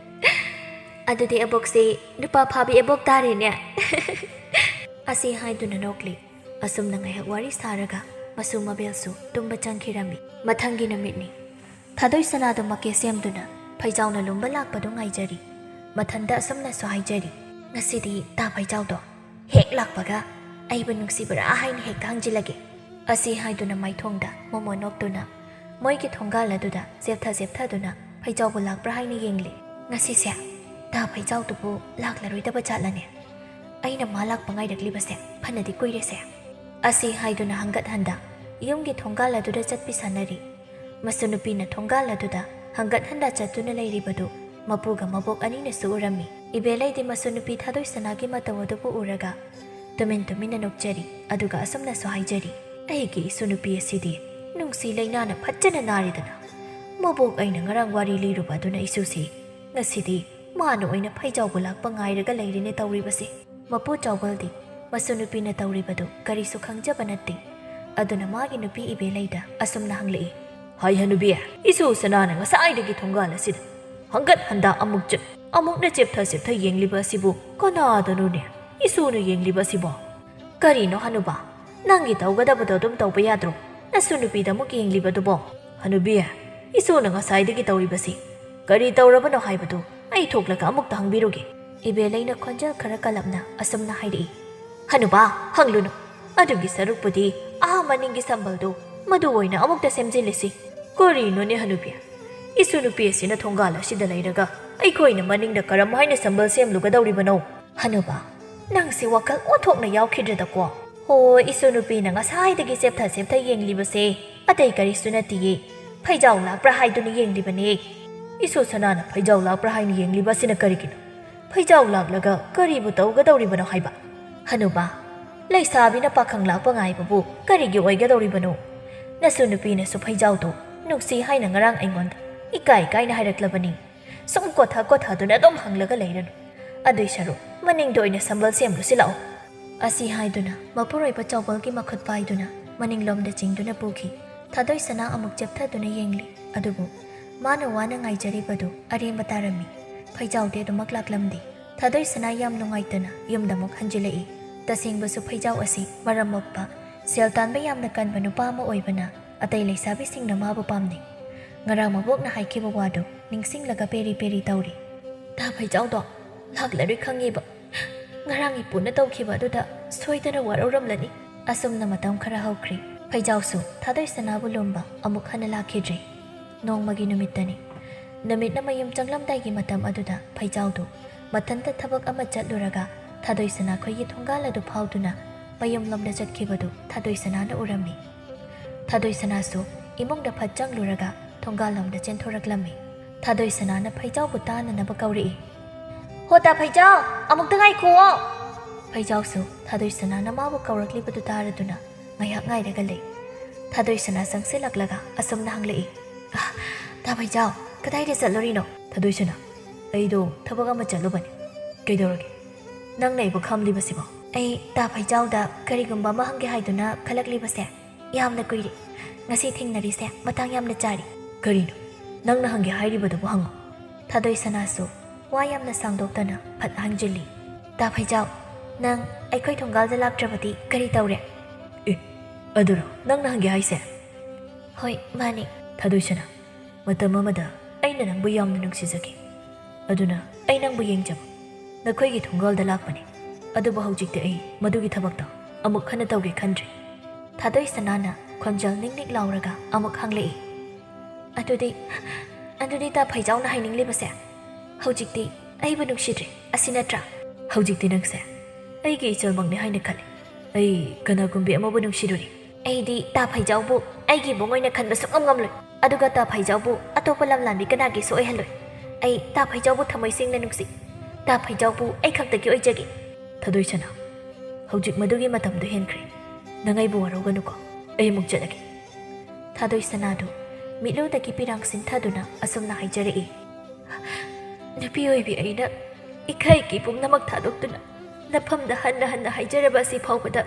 "ꯑꯗꯨꯗꯤ ꯑꯕꯣꯛꯁꯦ ꯅꯨꯄꯥ ꯐꯥꯕꯤ ꯑꯕꯣꯛ ꯇꯥꯔꯦꯅꯦ"꯫ ꯑꯁꯤ ꯍꯥꯏꯗꯨꯅ ꯅꯣꯛꯂꯤ꯫ ꯑꯁꯨꯝꯅ ꯉꯥꯏꯍꯥꯛ ꯋꯥꯔꯤ ꯁꯥꯔꯒ ꯃꯁꯨ ꯃꯕꯦꯜꯁꯨ ꯇꯨꯝꯕ ꯆꯪꯈꯤꯔꯝꯃꯤ꯫ ꯃꯊꯪꯒꯤ ꯅꯨꯃꯤꯠꯅꯤ꯫ ꯊꯥꯗꯣꯏ ꯁꯅꯥꯗꯨ ꯃꯀꯦ ꯁꯦꯝꯗꯨꯅ ꯐꯩꯖꯥꯎꯅ ꯂꯨꯝꯕ ꯂꯥꯛꯄꯗꯨ ꯉꯥꯏꯖꯔꯤ꯫ ꯃꯊꯟꯇ ꯑꯁꯨꯝꯅꯁꯨ ꯍꯥꯏꯖꯔꯤ, "ꯉꯁꯤꯗꯤ ꯇꯥ ꯐꯩꯖꯥꯎꯗꯣ ꯍꯦꯛ ꯂꯥꯛꯄꯒ ꯑꯩꯕꯨ ꯅꯨꯡꯁꯤꯕ꯭ꯔꯥ ꯍꯥꯏꯅ ꯍꯦꯛꯇ ꯍꯪꯖꯤꯜꯂꯒꯦ"꯫ ꯑꯁꯤ ꯍꯥꯏꯗꯨꯅ ꯃꯥꯏꯊꯣꯡꯗ ꯃꯣꯃꯣꯟ ꯅꯣꯛꯇꯨꯅ ꯃꯣꯏꯒꯤ ꯊꯣꯡꯒꯥꯜ ꯑꯗꯨꯗ ꯆꯦꯞꯊ ꯆꯦꯞꯊꯗꯨꯅ ꯐꯩꯖꯥꯎꯕꯨ ꯂꯥꯛꯄ꯭ꯔꯥ ꯍꯥꯏꯅ ꯌꯦꯡꯂꯤ꯫ "ꯉꯁꯤꯁꯦ ꯇꯥ ꯐꯩꯖꯥꯎꯗꯨꯕꯨ ꯂꯥꯛꯂꯔꯣꯏꯗꯕ ꯖꯥꯠꯂꯅꯦ? ꯑꯩꯅ ꯃꯥ ꯂꯥꯛꯄ ꯉꯥꯏꯔꯛꯂꯤꯕꯁꯦ ꯐꯅꯗꯤ ꯀꯨꯏꯔꯦꯁꯦ"꯫ ꯑꯁꯤ ꯍꯥꯏꯗꯨꯅ ꯍꯪꯒꯠ ꯍꯟꯗ ꯌꯨꯝꯒꯤ ꯊꯣꯡꯒꯥꯜ ꯑꯗꯨꯗ ꯆꯠꯄꯤ ꯁꯥꯟꯅꯔꯤ꯫ ꯃꯁꯨ ꯅꯨꯄꯤꯅ ꯊꯣꯡꯒꯥꯜ ꯑꯗꯨꯗ ꯍꯪꯒꯠ ꯍꯟꯗ ꯆꯠꯇꯨꯅ ꯂꯩꯔꯤꯕꯗꯨ ꯃꯄꯨꯒ ꯃꯕꯣꯛ ꯑꯅꯤꯅꯁꯨ ꯎꯔꯝꯃꯤ꯫ ꯏꯕꯦꯂꯩꯗꯤ ꯃꯁꯨ ꯅꯨꯄꯤ ꯊꯥꯗꯣꯏ ꯁꯅꯥꯒꯤ ꯃꯇꯧ ꯑꯗꯨꯕꯨ ꯎꯔꯒ ꯇꯨꯃꯤꯟ ꯇꯨꯃꯤꯟꯅ ꯅꯣꯛꯆꯔꯤ꯫ ꯑꯗꯨꯒ ꯑꯁꯨꯝꯅꯁꯨ ꯍꯥꯏꯖꯔꯤ, "ꯑꯩꯒꯤ ꯏꯁꯨ ꯅꯨꯄꯤ ꯑꯁꯤꯗꯤ ꯅꯨꯡꯁꯤ ꯂꯩꯅꯥꯅ ꯐꯖꯅ ꯅꯥꯔꯦꯗꯅ꯫ ꯃꯕꯣꯛ ꯑꯩꯅ ꯉꯔꯥꯡ ꯋꯥꯔꯤ ꯂꯤꯔꯨꯕ ꯑꯗꯨꯅ ꯏꯁꯨꯁꯤ ꯉꯁꯤꯗꯤ ꯃꯥꯅ ꯑꯣꯏꯅ ꯐꯩꯖꯥꯎꯕꯨ ꯂꯥꯛꯄ ꯉꯥꯏꯔꯒ ꯂꯩꯔꯦꯅꯦ ꯇꯧꯔꯤꯕꯁꯦ"꯫ ꯃꯄꯨ ꯆꯥꯎꯕꯜꯗꯤ ꯃꯁꯨ ꯅꯨꯄꯤꯅ ꯇꯧꯔꯤꯕꯗꯨ ꯀꯔꯤꯁꯨ ꯈꯪꯖꯕ ꯅꯠꯇꯦ꯫ ꯑꯗꯨꯅ ꯃꯥꯒꯤ ꯅꯨꯄꯤ ꯏꯕꯦꯂꯩꯗ ꯑꯁꯨꯝꯅ ꯍꯪꯂꯛꯏ, "ꯍꯥꯏ ꯍꯅꯨꯕꯤ, ꯏꯁꯨ ꯁꯅꯥꯅ ꯉꯁꯥꯏꯗꯒꯤ ꯊꯣꯡꯒꯥꯜ ꯑꯁꯤꯗ ꯍꯪꯒꯠ ꯍꯟꯗ ꯑꯃꯨꯛ ꯆꯠ, ꯑꯃꯨꯛꯅ ꯆꯦꯞꯊ ꯆꯦꯞꯊ ꯌꯦꯡꯂꯤꯕ ꯑꯁꯤꯕꯨ ꯀꯅꯥꯗꯅꯣꯅꯦ ꯏꯁꯨꯅ ꯌꯦꯡꯂꯤꯕ ꯑꯁꯤꯕꯣ?" "ꯀꯔꯤꯅꯣ ꯍꯅꯨꯕ, ꯅꯪꯒꯤ ꯇꯧꯒꯗꯕꯗꯣ ꯑꯗꯨꯝ ꯇꯧꯕ ꯌꯥꯗ꯭ꯔꯣ? ꯅꯁꯨ ꯅꯨꯄꯤꯗ ꯑꯃꯨꯛ ꯌꯦꯡꯂꯤꯕꯗꯨꯕꯣ?" "ꯍꯅꯨꯕꯤ, ꯏꯁꯨꯅ ꯉꯁꯥꯏꯗꯒꯤ ꯇꯧꯔꯤꯕꯁꯤ ꯀꯔꯤ ꯇꯧꯔꯕꯅꯣ ꯍꯥꯏꯕꯗꯨ ꯑꯩ ꯊꯣꯛꯂꯒ ꯑꯃꯨꯛꯇ ꯍꯪꯕꯤꯔꯨꯒꯦ"꯫ ꯏꯕꯦꯂꯩꯅ ꯈꯣꯟꯖꯦꯜ ꯈꯔ ꯀꯜꯂꯞꯅ ꯑꯁꯨꯝꯅ ꯍꯥꯏꯔꯛꯏ, "ꯍꯅꯨꯕ, ꯍꯪꯂꯨꯅꯨ꯫ ꯑꯗꯨꯒꯤ ꯁꯔꯨꯛꯄꯨꯗꯤ ꯑꯥ ꯃꯅꯤꯡꯒꯤ ꯁꯝꯕꯜꯗꯨ ꯃꯗꯨ ꯑꯣꯏꯅ ꯑꯃꯨꯛꯇ ꯁꯦꯝꯖꯤꯜꯂꯁꯤ"꯫ "ꯀꯔꯤꯅꯣꯅꯦ ꯍꯅꯨꯕꯤ? ꯏꯁꯨ ꯅꯨꯄꯤ ꯑꯁꯤꯅ ꯊꯣꯡꯒꯥꯜ ꯑꯁꯤꯗ ꯂꯩꯔꯒ ꯑꯩꯈꯣꯏꯅ ꯃꯅꯤꯡꯗ ꯀꯔꯝ ꯍꯥꯏꯅ ꯁꯝꯕꯜ ꯁꯦꯝꯂꯨꯒꯗꯧꯔꯤꯕꯅꯣ?" "ꯍꯅꯨꯕ, ꯅꯪꯁꯤ ꯋꯥꯈꯜ ꯑꯣꯟꯊꯣꯛꯅ ꯌꯥꯎꯈꯤꯗ꯭ꯔꯦꯗꯀꯣ꯫ ꯍꯣ, ꯏꯁꯨ ꯅꯨꯄꯤꯅ ꯉꯁꯥꯏꯗꯒꯤ ꯆꯦꯞꯊ ꯆꯦꯞꯊ ꯌꯦꯡꯂꯤꯕꯁꯦ ꯑꯇꯩ ꯀꯔꯤꯁꯨ ꯅꯠꯇꯤꯌꯦ, ꯐꯩꯖꯥꯎ ꯂꯥꯛꯄ꯭ꯔꯥ ꯍꯥꯏꯗꯨꯅ ꯌꯦꯡꯂꯤꯕꯅꯦ"꯫ "ꯏꯁꯨ ꯁꯅꯥꯅ ꯐꯩꯖꯥꯎ ꯂꯥꯛꯄ꯭ꯔꯥ ꯍꯥꯏꯅ ꯌꯦꯡꯂꯤꯕ ꯑꯁꯤꯅ ꯀꯔꯤꯒꯤꯅꯣ? ꯐꯩꯖꯥꯎ ꯂꯥꯛꯂꯒ ꯀꯔꯤꯕꯨ ꯇꯧꯒꯗꯧꯔꯤꯕꯅꯣ ꯍꯥꯏꯕ?" "ꯍꯅꯨꯕ, ꯂꯩꯁꯥꯕꯤꯅ ꯄꯥꯈꯪ ꯂꯥꯛꯄ ꯉꯥꯏꯕꯕꯨ ꯀꯔꯤꯒꯤ ꯑꯣꯏꯒꯗꯧꯔꯤꯕꯅꯣ? ꯅꯁꯨ ꯅꯨꯄꯤꯅꯁꯨ ꯐꯩꯖꯥꯎꯗꯨ ꯅꯨꯡꯁꯤ ꯍꯥꯏꯅ ꯉꯔꯥꯡ ꯑꯩꯉꯣꯟꯗ ꯏꯀꯥꯏ ꯏꯀꯥꯏꯅ ꯍꯥꯏꯔꯛꯂꯕꯅꯤ꯫ ꯁꯨꯝ ꯀꯣꯊ ꯀꯣꯊꯗꯨꯅ ꯑꯗꯨꯝ ꯍꯪꯂꯒ ꯂꯩꯔꯅꯨ꯫ ꯑꯗꯨꯏ ꯁꯔꯨꯛ ꯃꯅꯤꯡꯗ ꯑꯣꯏꯅ ꯁꯝꯕꯜ ꯁꯦꯝꯂꯨꯁꯤ ꯂꯥꯛꯑꯣ"꯫ ꯑꯁꯤ ꯍꯥꯏꯗꯨꯅ ꯃꯄꯨꯔꯣꯏꯕ ꯆꯥꯎꯕꯜꯒꯤ ꯃꯈꯨꯠ ꯄꯥꯏꯗꯨꯅ ꯃꯅꯤꯡꯂꯣꯝꯗ ꯆꯤꯡꯗꯨꯅ ꯄꯨꯈꯤ꯫ ꯊꯥꯗꯣꯏ ꯁꯅꯥ ꯑꯃꯨꯛ ꯆꯦꯞꯊꯗꯨꯅ ꯌꯦꯡꯂꯤ꯫ ꯑꯗꯨꯕꯨ ꯃꯥꯅ ꯋꯥꯅ ꯉꯥꯏꯖꯔꯤꯕꯗꯨ ꯑꯔꯦꯝꯕ ꯇꯥꯔꯝꯃꯤ꯫ ꯐꯩꯖꯥꯎꯗꯤ ꯑꯗꯨꯃꯛ ꯂꯥꯛꯂꯝꯗꯦ꯫ ꯊꯥꯗꯣꯏ ꯁꯅꯥ ꯌꯥꯝ ꯅꯨꯡꯉꯥꯏꯇꯅ ꯌꯨꯝꯗ ꯑꯃꯨꯛ ꯍꯟꯖꯤꯜꯂꯛꯏ꯫ ꯇꯁꯦꯡꯕꯁꯨ ꯐꯩꯖꯥꯎ ꯑꯁꯤ ꯃꯔꯝ ꯃꯣꯛꯄ, ꯁꯦꯜ ꯇꯥꯟꯕ ꯌꯥꯝꯅ ꯀꯟꯕ ꯅꯨꯄꯥ ꯑꯃ ꯑꯣꯏꯕꯅ ꯑꯇꯩ ꯂꯩꯁꯥꯕꯤꯁꯤꯡꯅ ꯃꯥꯕꯨ ꯄꯥꯝꯅꯩ꯫ ꯉꯔꯥꯡ ꯃꯕꯣꯛꯅ ꯍꯥꯏꯈꯤꯕ ꯋꯥꯗꯨ ꯅꯤꯡꯁꯤꯡꯂꯒ ꯄꯦꯔꯤ ꯄꯦꯔꯤ ꯇꯧꯔꯤ꯫ "ꯇꯥ ꯐꯩꯖꯥꯎꯗꯣ ꯂꯥꯛꯂꯔꯣꯏ ꯈꯪꯉꯤꯕ꯫ ꯉꯔꯥꯡ ꯏꯄꯨꯅ ꯇꯧꯈꯤꯕ ꯑꯗꯨꯗ ꯁꯣꯏꯗꯅ ꯋꯥꯔꯧꯔꯝꯂꯅꯤ", ꯑꯁꯨꯝꯅ ꯃꯇꯝ ꯈꯔ ꯍꯧꯈ꯭ꯔꯦ꯫ ꯐꯩꯖꯥꯎꯁꯨ ꯊꯥꯗꯣꯏ ꯁꯅꯥꯕꯨ ꯂꯨꯝꯕ ꯑꯃꯨꯛ ꯍꯟꯅ ꯂꯥꯛꯈꯤꯗ꯭ꯔꯦ꯫ ꯅꯣꯡꯃꯒꯤ ꯅꯨꯃꯤꯠꯇꯅꯤ꯫ ꯅꯨꯃꯤꯠꯅ ꯃꯌꯨꯝ ꯆꯪꯂꯝꯗꯥꯏꯒꯤ ꯃꯇꯝ ꯑꯗꯨꯗ ꯐꯩꯖꯥꯎꯗꯨ ꯃꯊꯟꯇ ꯊꯕꯛ ꯑꯃ ꯆꯠꯂꯨꯔꯒ ꯊꯥꯗꯣꯏ ꯁꯅꯥꯈꯣꯏꯒꯤ ꯊꯣꯡꯒꯥꯜ ꯑꯗꯨ ꯐꯥꯎꯗꯨꯅ ꯃꯌꯨꯝꯂꯣꯝꯗ ꯆꯠꯈꯤꯕꯗꯨ ꯊꯥꯗꯣꯏ ꯁꯅꯥꯅ ꯎꯔꯝꯃꯤ꯫ ꯊꯥꯗꯣꯏ ꯁꯅꯥꯁꯨ ꯏꯃꯨꯡꯗ ꯐꯠ ꯆꯪꯂꯨꯔꯒ ꯊꯣꯡꯒꯥꯜꯂꯣꯝꯗ ꯆꯦꯟꯊꯣꯔꯛꯂꯝꯃꯤ꯫ ꯊꯥꯗꯣꯏ ꯁꯅꯥꯅ ꯐꯩꯖꯥꯎꯕꯨ ꯇꯥꯅꯅꯕ ꯀꯧꯔꯛꯏ꯫ "ꯍꯣ ꯇꯥ ꯐꯩꯖꯥꯎ, ꯑꯃꯨꯛꯇ ꯉꯥꯏꯈꯨꯑꯣ!" ꯐꯩꯖꯥꯎꯁꯨ ꯊꯥꯗꯣꯏ ꯁꯅꯥꯅ ꯃꯥꯕꯨ ꯀꯧꯔꯛꯂꯤꯕꯗꯨ ꯇꯥꯔꯗꯨꯅ ꯉꯥꯏꯍꯥꯛ ꯉꯥꯏꯔꯒ ꯂꯩ꯫ ꯊꯥꯗꯣꯏ ꯁꯅꯥ ꯆꯪꯁꯤꯜꯂꯛꯂꯒ ꯑꯁꯨꯝꯅ ꯍꯪꯂꯛꯏ꯫ "ꯑ, ꯇꯥ ꯐꯩꯖꯥꯎ, ꯀꯗꯥꯏꯗ ꯆꯠꯂꯨꯔꯤꯅꯣ?" "ꯊꯥꯗꯣꯏ ꯁꯅꯥ, ꯑꯩꯗꯣ ꯊꯕꯛ ꯑꯃ ꯆꯠꯂꯨꯕꯅꯤ꯫ ꯀꯩꯗꯧꯔꯒꯦ? ꯅꯪꯅ ꯑꯩꯕꯨ ꯈꯝꯂꯤꯕꯁꯤꯕꯣ?" "ꯑꯩ ꯇꯥ ꯐꯩꯖꯥꯎꯗ ꯀꯔꯤꯒꯨꯝꯕ ꯑꯃ ꯍꯪꯒꯦ ꯍꯥꯏꯗꯨꯅ ꯈꯜꯂꯛꯂꯤꯕꯁꯦ ꯌꯥꯝꯅ ꯀꯨꯏꯔꯦ꯫ ꯉꯁꯤ ꯊꯦꯡꯅꯔꯤꯁꯦ ꯃꯇꯥꯡ ꯌꯥꯝꯅ ꯆꯥꯔꯤ꯫" "ꯀꯔꯤꯅꯣ? ꯅꯪꯅ ꯍꯪꯒꯦ ꯍꯥꯏꯔꯤꯕꯗꯨꯕꯨ ꯍꯪꯉꯨ꯫" ꯊꯥꯗꯣꯏ ꯁꯅꯥꯁꯨ ꯋꯥ ꯌꯥꯝꯅ ꯁꯥꯡꯗꯣꯛꯇꯅ ꯐꯠ ꯍꯪꯖꯤꯜꯂꯤ꯫ "ꯇꯥ ꯐꯩꯖꯥꯎ, ꯅꯪ ꯑꯩꯈꯣꯏ ꯊꯣꯡꯒꯥꯜꯗ ꯂꯥꯛꯇ꯭ꯔꯕꯗꯤ ꯀꯔꯤ ꯇꯧꯔꯦ?" "ꯑꯦ, ꯑꯗꯨꯔꯣ ꯅꯪꯅ ꯍꯪꯒꯦ ꯍꯥꯏꯁꯦ?" "ꯍꯣꯏ, ꯃꯥꯅꯦ꯫" "ꯊꯥꯗꯣꯏ ꯁꯅꯥ, ꯃꯇꯝ ꯑꯃꯗ ꯑꯩꯅ ꯅꯪꯕꯨ ꯌꯥꯝꯅ ꯅꯨꯡꯁꯤꯖꯈꯤ꯫ ꯑꯗꯨꯅ ꯑꯩ ꯅꯪꯕꯨ ꯌꯦꯡꯖꯕ ꯅꯈꯣꯏꯒꯤ ꯊꯣꯡꯒꯥꯜꯗ ꯂꯥꯛꯄꯅꯤ꯫ ꯑꯗꯨꯕꯨ ꯍꯧꯖꯤꯛꯇꯤ ꯑꯩ ꯃꯗꯨꯒꯤ ꯊꯕꯛꯇꯣ ꯑꯃꯨꯛ ꯍꯟꯅ ꯇꯧꯒꯦ ꯈꯟꯗ꯭ꯔꯦ꯫" ꯊꯥꯗꯣꯏ ꯁꯅꯥꯅ ꯈꯣꯟꯖꯦꯜ ꯅꯤꯛ ꯅꯤꯛ ꯂꯥꯎꯔꯒ ꯑꯃꯨꯛ ꯍꯪꯂꯛꯏ꯫ "ꯑꯗꯨꯗꯤ, ꯑꯗꯨꯗꯤ ꯇꯥ ꯐꯩꯖꯥꯎꯅ ꯍꯥꯏꯅꯤꯡꯂꯤꯕꯁꯦ ꯍꯧꯖꯤꯛꯇꯤ ꯑꯩꯕꯨ ꯅꯨꯡꯁꯤꯗ꯭ꯔꯦ, ꯑꯁꯤ ꯅꯠꯇ꯭ꯔꯥ?" "ꯍꯧꯖꯤꯛꯇꯤ ꯅꯪꯁꯦ ꯑꯩꯒꯤ ꯏꯆꯜꯃꯛꯅꯤ ꯍꯥꯏꯅ ꯈꯜꯂꯤ꯫ ꯑꯩ ꯀꯅꯥꯒꯨꯝꯕꯤ ꯑꯃꯕꯨ ꯅꯨꯡꯁꯤꯔꯨꯔꯦ꯫" "ꯑꯩꯗꯤ ꯇꯥ ꯐꯩꯖꯥꯎꯕꯨ ꯑꯩꯒꯤ ꯏꯕꯨꯡ ꯑꯣꯏꯅ ꯈꯟꯕ ꯁꯨꯡꯉꯝ ꯉꯝꯂꯣꯏ꯫ ꯑꯗꯨꯒ ꯇꯥ ꯐꯩꯖꯥꯎꯕꯨ ꯑꯇꯣꯞꯄ ꯂꯝꯂꯥꯟꯕꯤ ꯀꯅꯥꯒꯤꯁꯨ ꯑꯣꯏꯍꯜꯂꯣꯏ꯫ ꯑꯩ ꯇꯥ ꯐꯩꯖꯥꯎꯕꯨ ꯊꯃꯣꯏ ꯁꯦꯡꯅ ꯅꯨꯡꯁꯤ꯫ ꯇꯥ ꯐꯩꯖꯥꯎꯕꯨ ꯑꯩ ꯈꯛꯇꯒꯤ ꯑꯣꯏꯖꯒꯦ꯫" "ꯊꯥꯗꯣꯏ ꯁꯅꯥ, ꯍꯧꯖꯤꯛ ꯃꯗꯨꯒꯤ ꯃꯇꯝꯗꯨ ꯍꯦꯟꯈ꯭ꯔꯦ꯫ ꯅꯪ ꯑꯩꯕꯨ ꯋꯥꯔꯧꯒꯅꯨꯀꯣ꯫ ꯑꯩ ꯑꯃꯨꯛ ꯆꯠꯂꯒꯦ꯫" ꯊꯥꯗꯣꯏ ꯁꯅꯥꯗꯨ ꯃꯤꯠꯂꯨꯗꯒꯤ ꯄꯤꯔꯥꯡ ꯁꯤꯟꯊꯗꯨꯅ ꯑꯁꯨꯝꯅ ꯍꯥꯏꯖꯔꯛꯏ꯫ "ꯅꯨꯄꯤ ꯑꯣꯏꯕꯤ ꯑꯩꯅ ꯏꯀꯥꯏꯒꯤ ꯄꯨꯝꯅꯃꯛ ꯊꯥꯗꯣꯛꯇꯨꯅ ꯅꯐꯝꯗ ꯍꯟꯅ ꯍꯟꯅ ꯍꯥꯏꯖꯔꯕ ꯑꯁꯤ ꯐꯥꯎꯕꯗ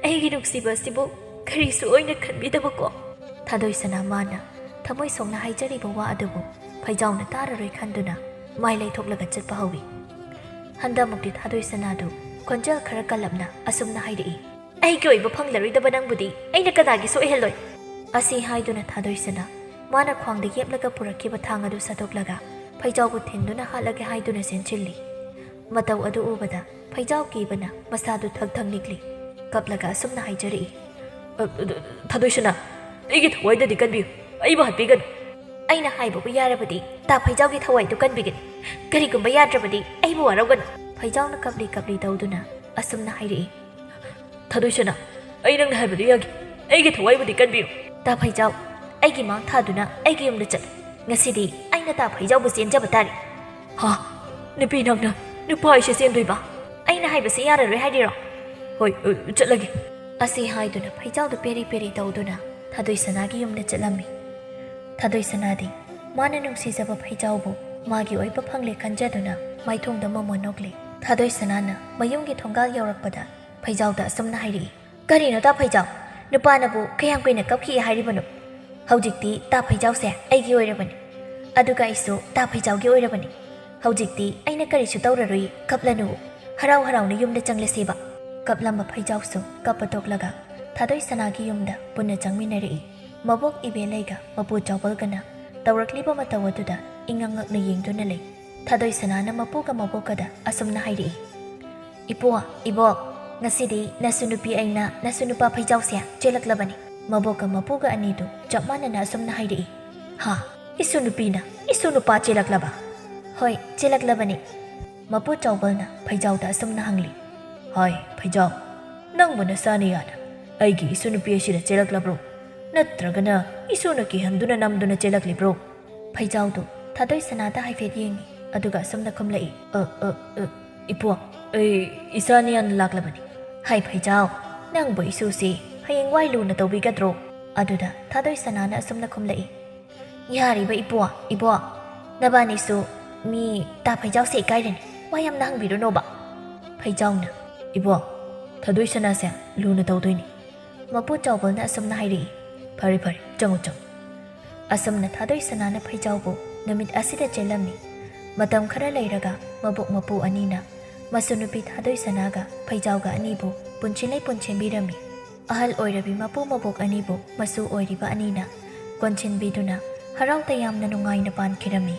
ꯑꯩꯒꯤ ꯅꯨꯡꯁꯤꯕ ꯑꯁꯤꯕꯨ ꯀꯔꯤꯁꯨ ꯑꯣꯏꯅ ꯈꯟꯕꯤꯗꯕꯀꯣ?" ꯊꯥꯗꯣꯏ ꯁꯅꯥ ꯃꯥꯅ ꯊꯃꯣꯏ ꯁꯣꯛꯅ ꯍꯥꯏꯖꯔꯤꯕ ꯋꯥ ꯑꯗꯨꯕꯨ ꯐꯩꯖꯥꯎꯅ ꯇꯥꯔꯔꯣꯏ ꯈꯟꯗꯨꯅ ꯃꯥꯏ ꯂꯩꯊꯣꯛꯂꯒ ꯆꯠꯄ ꯍꯧꯏ꯫ ꯍꯟꯗꯃꯨꯛꯇꯤ ꯊꯥꯗꯣꯏ ꯁꯅꯥꯗꯨ ꯈꯣꯟꯖꯦꯜ ꯈꯔ ꯀꯜꯂꯞꯅ ꯑꯁꯨꯝꯅ ꯍꯥꯏꯔꯛꯏ꯫ "ꯑꯩꯒꯤ ꯑꯣꯏꯕ ꯐꯪꯂꯔꯣꯏꯗꯕ ꯅꯪꯕꯨꯗꯤ ꯑꯩꯅ ꯀꯅꯥꯒꯤꯁꯨ ꯑꯣꯏꯍꯜꯂꯣꯏ꯫" ꯑꯁꯤ ꯍꯥꯏꯗꯨꯅ ꯊꯥꯗꯣꯏ ꯁꯅꯥ ꯃꯥꯅ ꯈ꯭ꯋꯥꯡꯗ ꯌꯦꯞꯂꯒ ꯄꯨꯔꯛꯈꯤꯕ ꯊꯥꯡ ꯑꯗꯨ ꯁꯠꯇꯣꯛꯂꯒ ꯐꯩꯖꯥꯎꯕꯨ ꯊꯤꯟꯗꯨꯅ ꯍꯥꯠꯂꯒꯦ ꯍꯥꯏꯗꯨꯅ ꯆꯦꯟꯁꯤꯜꯂꯤ꯫ ꯃꯇꯧ ꯑꯗꯨ ꯎꯕꯗ ꯐꯩꯖꯥꯎ ꯀꯤꯕꯅ ꯃꯁꯥꯗꯨ ꯊꯛ ꯊꯛ ꯅꯤꯛꯂꯤ꯫ ꯀꯞꯂꯒ ꯑꯁꯨꯝꯅ ꯍꯥꯏꯖꯔꯛꯏ, "ꯑ, ꯑ, ꯊꯥꯗꯣꯏꯁꯅꯥ, ꯑꯩꯒꯤ ꯊꯋꯥꯏꯗꯗꯤ ꯀꯟꯕꯤꯌꯨ, ꯑꯩꯕꯨ ꯍꯥꯠꯄꯤꯒꯅꯨ꯫ ꯑꯩꯅ ꯍꯥꯏꯕꯕꯨ ꯌꯥꯔꯕꯗꯤ ꯇꯥ ꯐꯩꯖꯥꯎꯒꯤ ꯊꯋꯥꯏꯗꯨ ꯀꯟꯕꯤꯒꯅꯤ, ꯀꯔꯤꯒꯨꯝꯕ ꯌꯥꯗ꯭ꯔꯕꯗꯤ ꯑꯩꯕꯨ ꯋꯥꯔꯧꯒꯅꯨ꯫" ꯐꯩꯖꯥꯎꯅ ꯀꯞꯂꯤ ꯀꯞꯂꯤ ꯇꯧꯗꯨꯅ ꯑꯁꯨꯝꯅ ꯍꯥꯏꯔꯛꯏ, "ꯊꯥꯗꯣꯏꯁꯅꯥ, ꯑꯩ ꯅꯪꯅ ꯍꯥꯏꯕꯗꯨ ꯌꯥꯒꯦ, ꯑꯩꯒꯤ ꯊꯋꯥꯏꯕꯨꯗꯤ ꯀꯟꯕꯤꯌꯨ꯫" "ꯇꯥ ꯐꯩꯖꯥꯎ, ꯑꯩꯒꯤ ꯃꯥꯡ ꯊꯥꯗꯨꯅ ꯑꯩꯒꯤ ꯌꯨꯝꯗ ꯆꯠꯂꯨ꯫ ꯉꯁꯤꯗꯤ ꯑꯩꯅ ꯇꯥ ꯐꯩꯖꯥꯎꯕꯨ ꯆꯦꯟꯖꯕ ꯇꯥꯔꯦ꯫" "ꯍꯥ? ꯅꯨꯄꯤ ꯅꯪꯅ ꯅꯨꯄꯥ ꯑꯩꯁꯦ ꯆꯦꯟꯗꯣꯏꯕ? ꯑꯩꯅ ꯍꯥꯏꯕꯁꯦ ꯌꯥꯔꯔꯣꯏ ꯍꯥꯏꯔꯤꯔꯣ?" "ꯍꯣꯏ, ꯑ, ꯆꯠꯂꯒꯦ꯫" ꯑꯁꯤ ꯍꯥꯏꯗꯨꯅ ꯐꯩꯖꯥꯎꯗꯨ ꯄꯦꯔꯤ ꯄꯦꯔꯤ ꯇꯧꯗꯨꯅ ꯊꯥꯗꯣꯏꯁꯅꯥꯒꯤ ꯌꯨꯝꯗ ꯆꯠꯂꯝꯃꯤ꯫ ꯊꯥꯗꯣꯏꯁꯅꯥꯗꯤ ꯃꯥꯅ ꯅꯨꯡꯁꯤꯖꯕ ꯐꯩꯖꯥꯎꯕꯨ ꯃꯥꯒꯤ ꯑꯣꯏꯕ ꯐꯪꯂꯦ ꯈꯟꯖꯗꯨꯅ ꯃꯥꯏꯊꯣꯡꯗ ꯃꯃꯣꯟ ꯅꯣꯛꯂꯤ꯫ ꯊꯥꯗꯣꯏꯁꯅꯥꯅ ꯃꯌꯨꯝꯒꯤ ꯊꯣꯡꯒꯥꯜ ꯌꯧꯔꯛꯄꯗ ꯐꯩꯖꯥꯎꯗ ꯑꯁꯨꯝꯅ ꯍꯥꯏꯔꯛꯏ, "ꯀꯔꯤꯅꯣ ꯇꯥ ꯐꯩꯖꯥꯎ? ꯅꯨꯄꯥꯅꯕꯨ ꯀꯌꯥꯝ ꯀꯨꯏꯅ ꯀꯞꯈꯤꯒꯦ ꯍꯥꯏꯔꯤꯕꯅꯣ? ꯍꯧꯖꯤꯛꯇꯤ ꯇꯥ ꯐꯩꯖꯥꯎꯁꯦ ꯑꯩꯒꯤ ꯑꯣꯏꯔꯕꯅꯤ, ꯑꯗꯨꯒ ꯑꯩꯁꯨ ꯇꯥ ꯐꯩꯖꯥꯎꯒꯤ ꯑꯣꯏꯔꯕꯅꯤ꯫ ꯍꯧꯖꯤꯛꯇꯤ ꯑꯩꯅ ꯀꯔꯤꯁꯨ ꯇꯧꯔꯔꯣꯏ, ꯀꯞꯂꯅꯨ, ꯍꯔꯥꯎ ꯍꯔꯥꯎꯅ ꯌꯨꯝꯗ ꯆꯪꯂꯁꯦꯕ꯫" ꯀꯞꯂꯝꯕ ꯐꯩꯖꯥꯎꯁꯨ ꯀꯞꯄ ꯇꯣꯛꯂꯒ ꯊꯥꯗꯣꯏꯁꯅꯥꯒꯤ ꯌꯨꯝꯗ ꯄꯨꯟꯅ ꯆꯪꯃꯤꯟꯅꯔꯛꯏ꯫ ꯃꯕꯣꯛ ꯏꯕꯦꯂꯩꯒ ꯃꯄꯨ ꯆꯥꯎꯕꯜꯒꯅ ꯇꯧꯔꯛꯂꯤꯕ ꯃꯇꯧ ꯑꯗꯨꯗ ꯏꯉꯛ ꯉꯛꯅ ꯌꯦꯡꯗꯨꯅ ꯂꯩ꯫ ꯊꯥꯗꯣꯏꯁꯅꯥꯅ ꯃꯄꯨꯒ ꯃꯕꯣꯛꯀꯗ ꯑꯁꯨꯝꯅ ꯍꯥꯏꯔꯛꯏ, "ꯏꯄꯨ, ꯏꯕꯣꯛ, ꯉꯁꯤꯗꯤ ꯅꯁꯨ ꯅꯨꯄꯤ ꯑꯩꯅ ꯅꯁꯨ ꯅꯨꯄꯥ ꯐꯩꯖꯥꯎꯁꯦ ꯆꯦꯜꯂꯛꯂꯕꯅꯤ꯫" ꯃꯕꯣꯛꯀ ꯃꯄꯨꯒ ꯑꯅꯤꯗꯨ ꯆꯞ ꯃꯥꯟꯅꯅ ꯑꯁꯨꯝꯅ ꯍꯥꯏꯔꯛꯏ, "ꯍꯥ? ꯏꯁꯨ ꯅꯨꯄꯤꯅ ꯏꯁꯨ ꯅꯨꯄꯥ ꯆꯦꯜꯂꯛꯂꯕ?" "ꯍꯣꯏ, ꯆꯦꯜꯂꯛꯂꯕꯅꯤ꯫" ꯃꯄꯨ ꯆꯥꯎꯕꯜꯅ ꯐꯩꯖꯥꯎꯗ ꯑꯁꯨꯝꯅ ꯍꯪꯂꯤ, "ꯍꯥꯏ ꯐꯩꯖꯥꯎ, ꯅꯪꯕꯨ ꯅꯁꯥꯅ ꯌꯥꯅ ꯑꯩꯒꯤ ꯏꯁꯨ ꯅꯨꯄꯤ ꯑꯁꯤꯗ ꯆꯦꯜꯂꯛꯂꯕ꯭ꯔꯣ? ꯅꯠꯇ꯭ꯔꯒꯅ ꯏꯁꯨꯅ ꯀꯤꯍꯟꯗꯨꯅ ꯅꯝꯗꯨꯅ ꯆꯦꯜꯂꯛꯂꯤꯕ꯭ꯔꯣ?" ꯐꯩꯖꯥꯎꯗꯨ ꯊꯥꯗꯣꯏ ꯁꯅꯥꯗ ꯍꯥꯏꯐꯦꯠ ꯌꯦꯡꯉꯤ, ꯑꯗꯨꯒ ꯑꯁꯨꯝꯅ ꯈꯨꯝꯂꯛꯏ, "ꯑ, ꯑ, ꯑ, ꯏꯄꯨ, ꯑꯩ ꯏꯁꯥꯅ ꯌꯥꯅ ꯂꯥꯛꯂꯕꯅꯤ꯫" "ꯍꯥꯏ ꯐꯩꯖꯥꯎ, ꯅꯪꯕꯨ ꯏꯁꯨꯁꯤ ꯍꯌꯦꯡꯋꯥꯏ ꯂꯨꯅ ꯇꯧꯕꯤꯒꯗ꯭ꯔꯣ?" ꯑꯗꯨꯗ ꯊꯥꯗꯣꯏ ꯁꯅꯥꯅ ꯑꯁꯨꯝꯅ ꯈꯨꯝꯂꯛꯏ, "ꯌꯥꯔꯤꯕ ꯏꯄꯨ, ꯏꯕꯣ, ꯅꯕꯥꯅꯤꯁꯨ ꯃꯤ ꯇꯥ ꯐꯩꯖꯥꯎꯁꯦ ꯏꯀꯥꯏꯔꯅꯤ, ꯋꯥ ꯌꯥꯝꯅ ꯍꯪꯕꯤꯔꯨꯅꯣꯕ꯫" ꯐꯩꯖꯥꯎꯅ, "ꯏꯕꯣ, ꯊꯥꯗꯣꯏ ꯁꯅꯥꯁꯦ ꯂꯨꯅ ꯇꯧꯗꯣꯏꯅꯤ꯫" ꯃꯄꯨ ꯆꯥꯎꯕꯜꯅ ꯑꯁꯨꯝꯅ ꯍꯥꯏꯔꯛꯏ, "ꯐꯔꯦ, ꯐꯔꯦ, ꯆꯪꯉꯨ, ꯆꯪꯉꯨ꯫" ꯑꯁꯨꯝꯅ ꯊꯥꯗꯣꯏ ꯁꯅꯥꯅ ꯐꯩꯖꯥꯎꯕꯨ ꯅꯨꯃꯤꯠ ꯑꯁꯤꯗ ꯆꯦꯜꯂꯝꯃꯤ꯫ ꯃꯇꯝ ꯈꯔ ꯂꯩꯔꯒ ꯃꯕꯣꯛ ꯃꯄꯨ ꯑꯅꯤꯅ ꯃꯁꯨ ꯅꯨꯄꯤ ꯊꯥꯗꯣꯏ ꯁꯅꯥꯒ ꯐꯩꯖꯥꯎꯒ ꯑꯅꯤꯕꯨ ꯄꯨꯟꯁꯤ ꯂꯩꯄꯨꯟ ꯁꯦꯝꯕꯤꯔꯝꯃꯤ꯫ ꯑꯍꯜ ꯑꯣꯏꯔꯕꯤ ꯃꯄꯨ ꯃꯕꯣꯛ ꯑꯅꯤꯕꯨ ꯃꯁꯨ ꯑꯣꯏꯔꯤꯕ ꯑꯅꯤꯅ ꯀꯣꯟꯁꯤꯟꯕꯤꯗꯨꯅ ꯍꯔꯥꯎ ꯇꯌꯥꯝꯅ ꯅꯨꯡꯉꯥꯏꯅ ꯄꯥꯟꯈꯤꯔꯝꯃꯤ꯫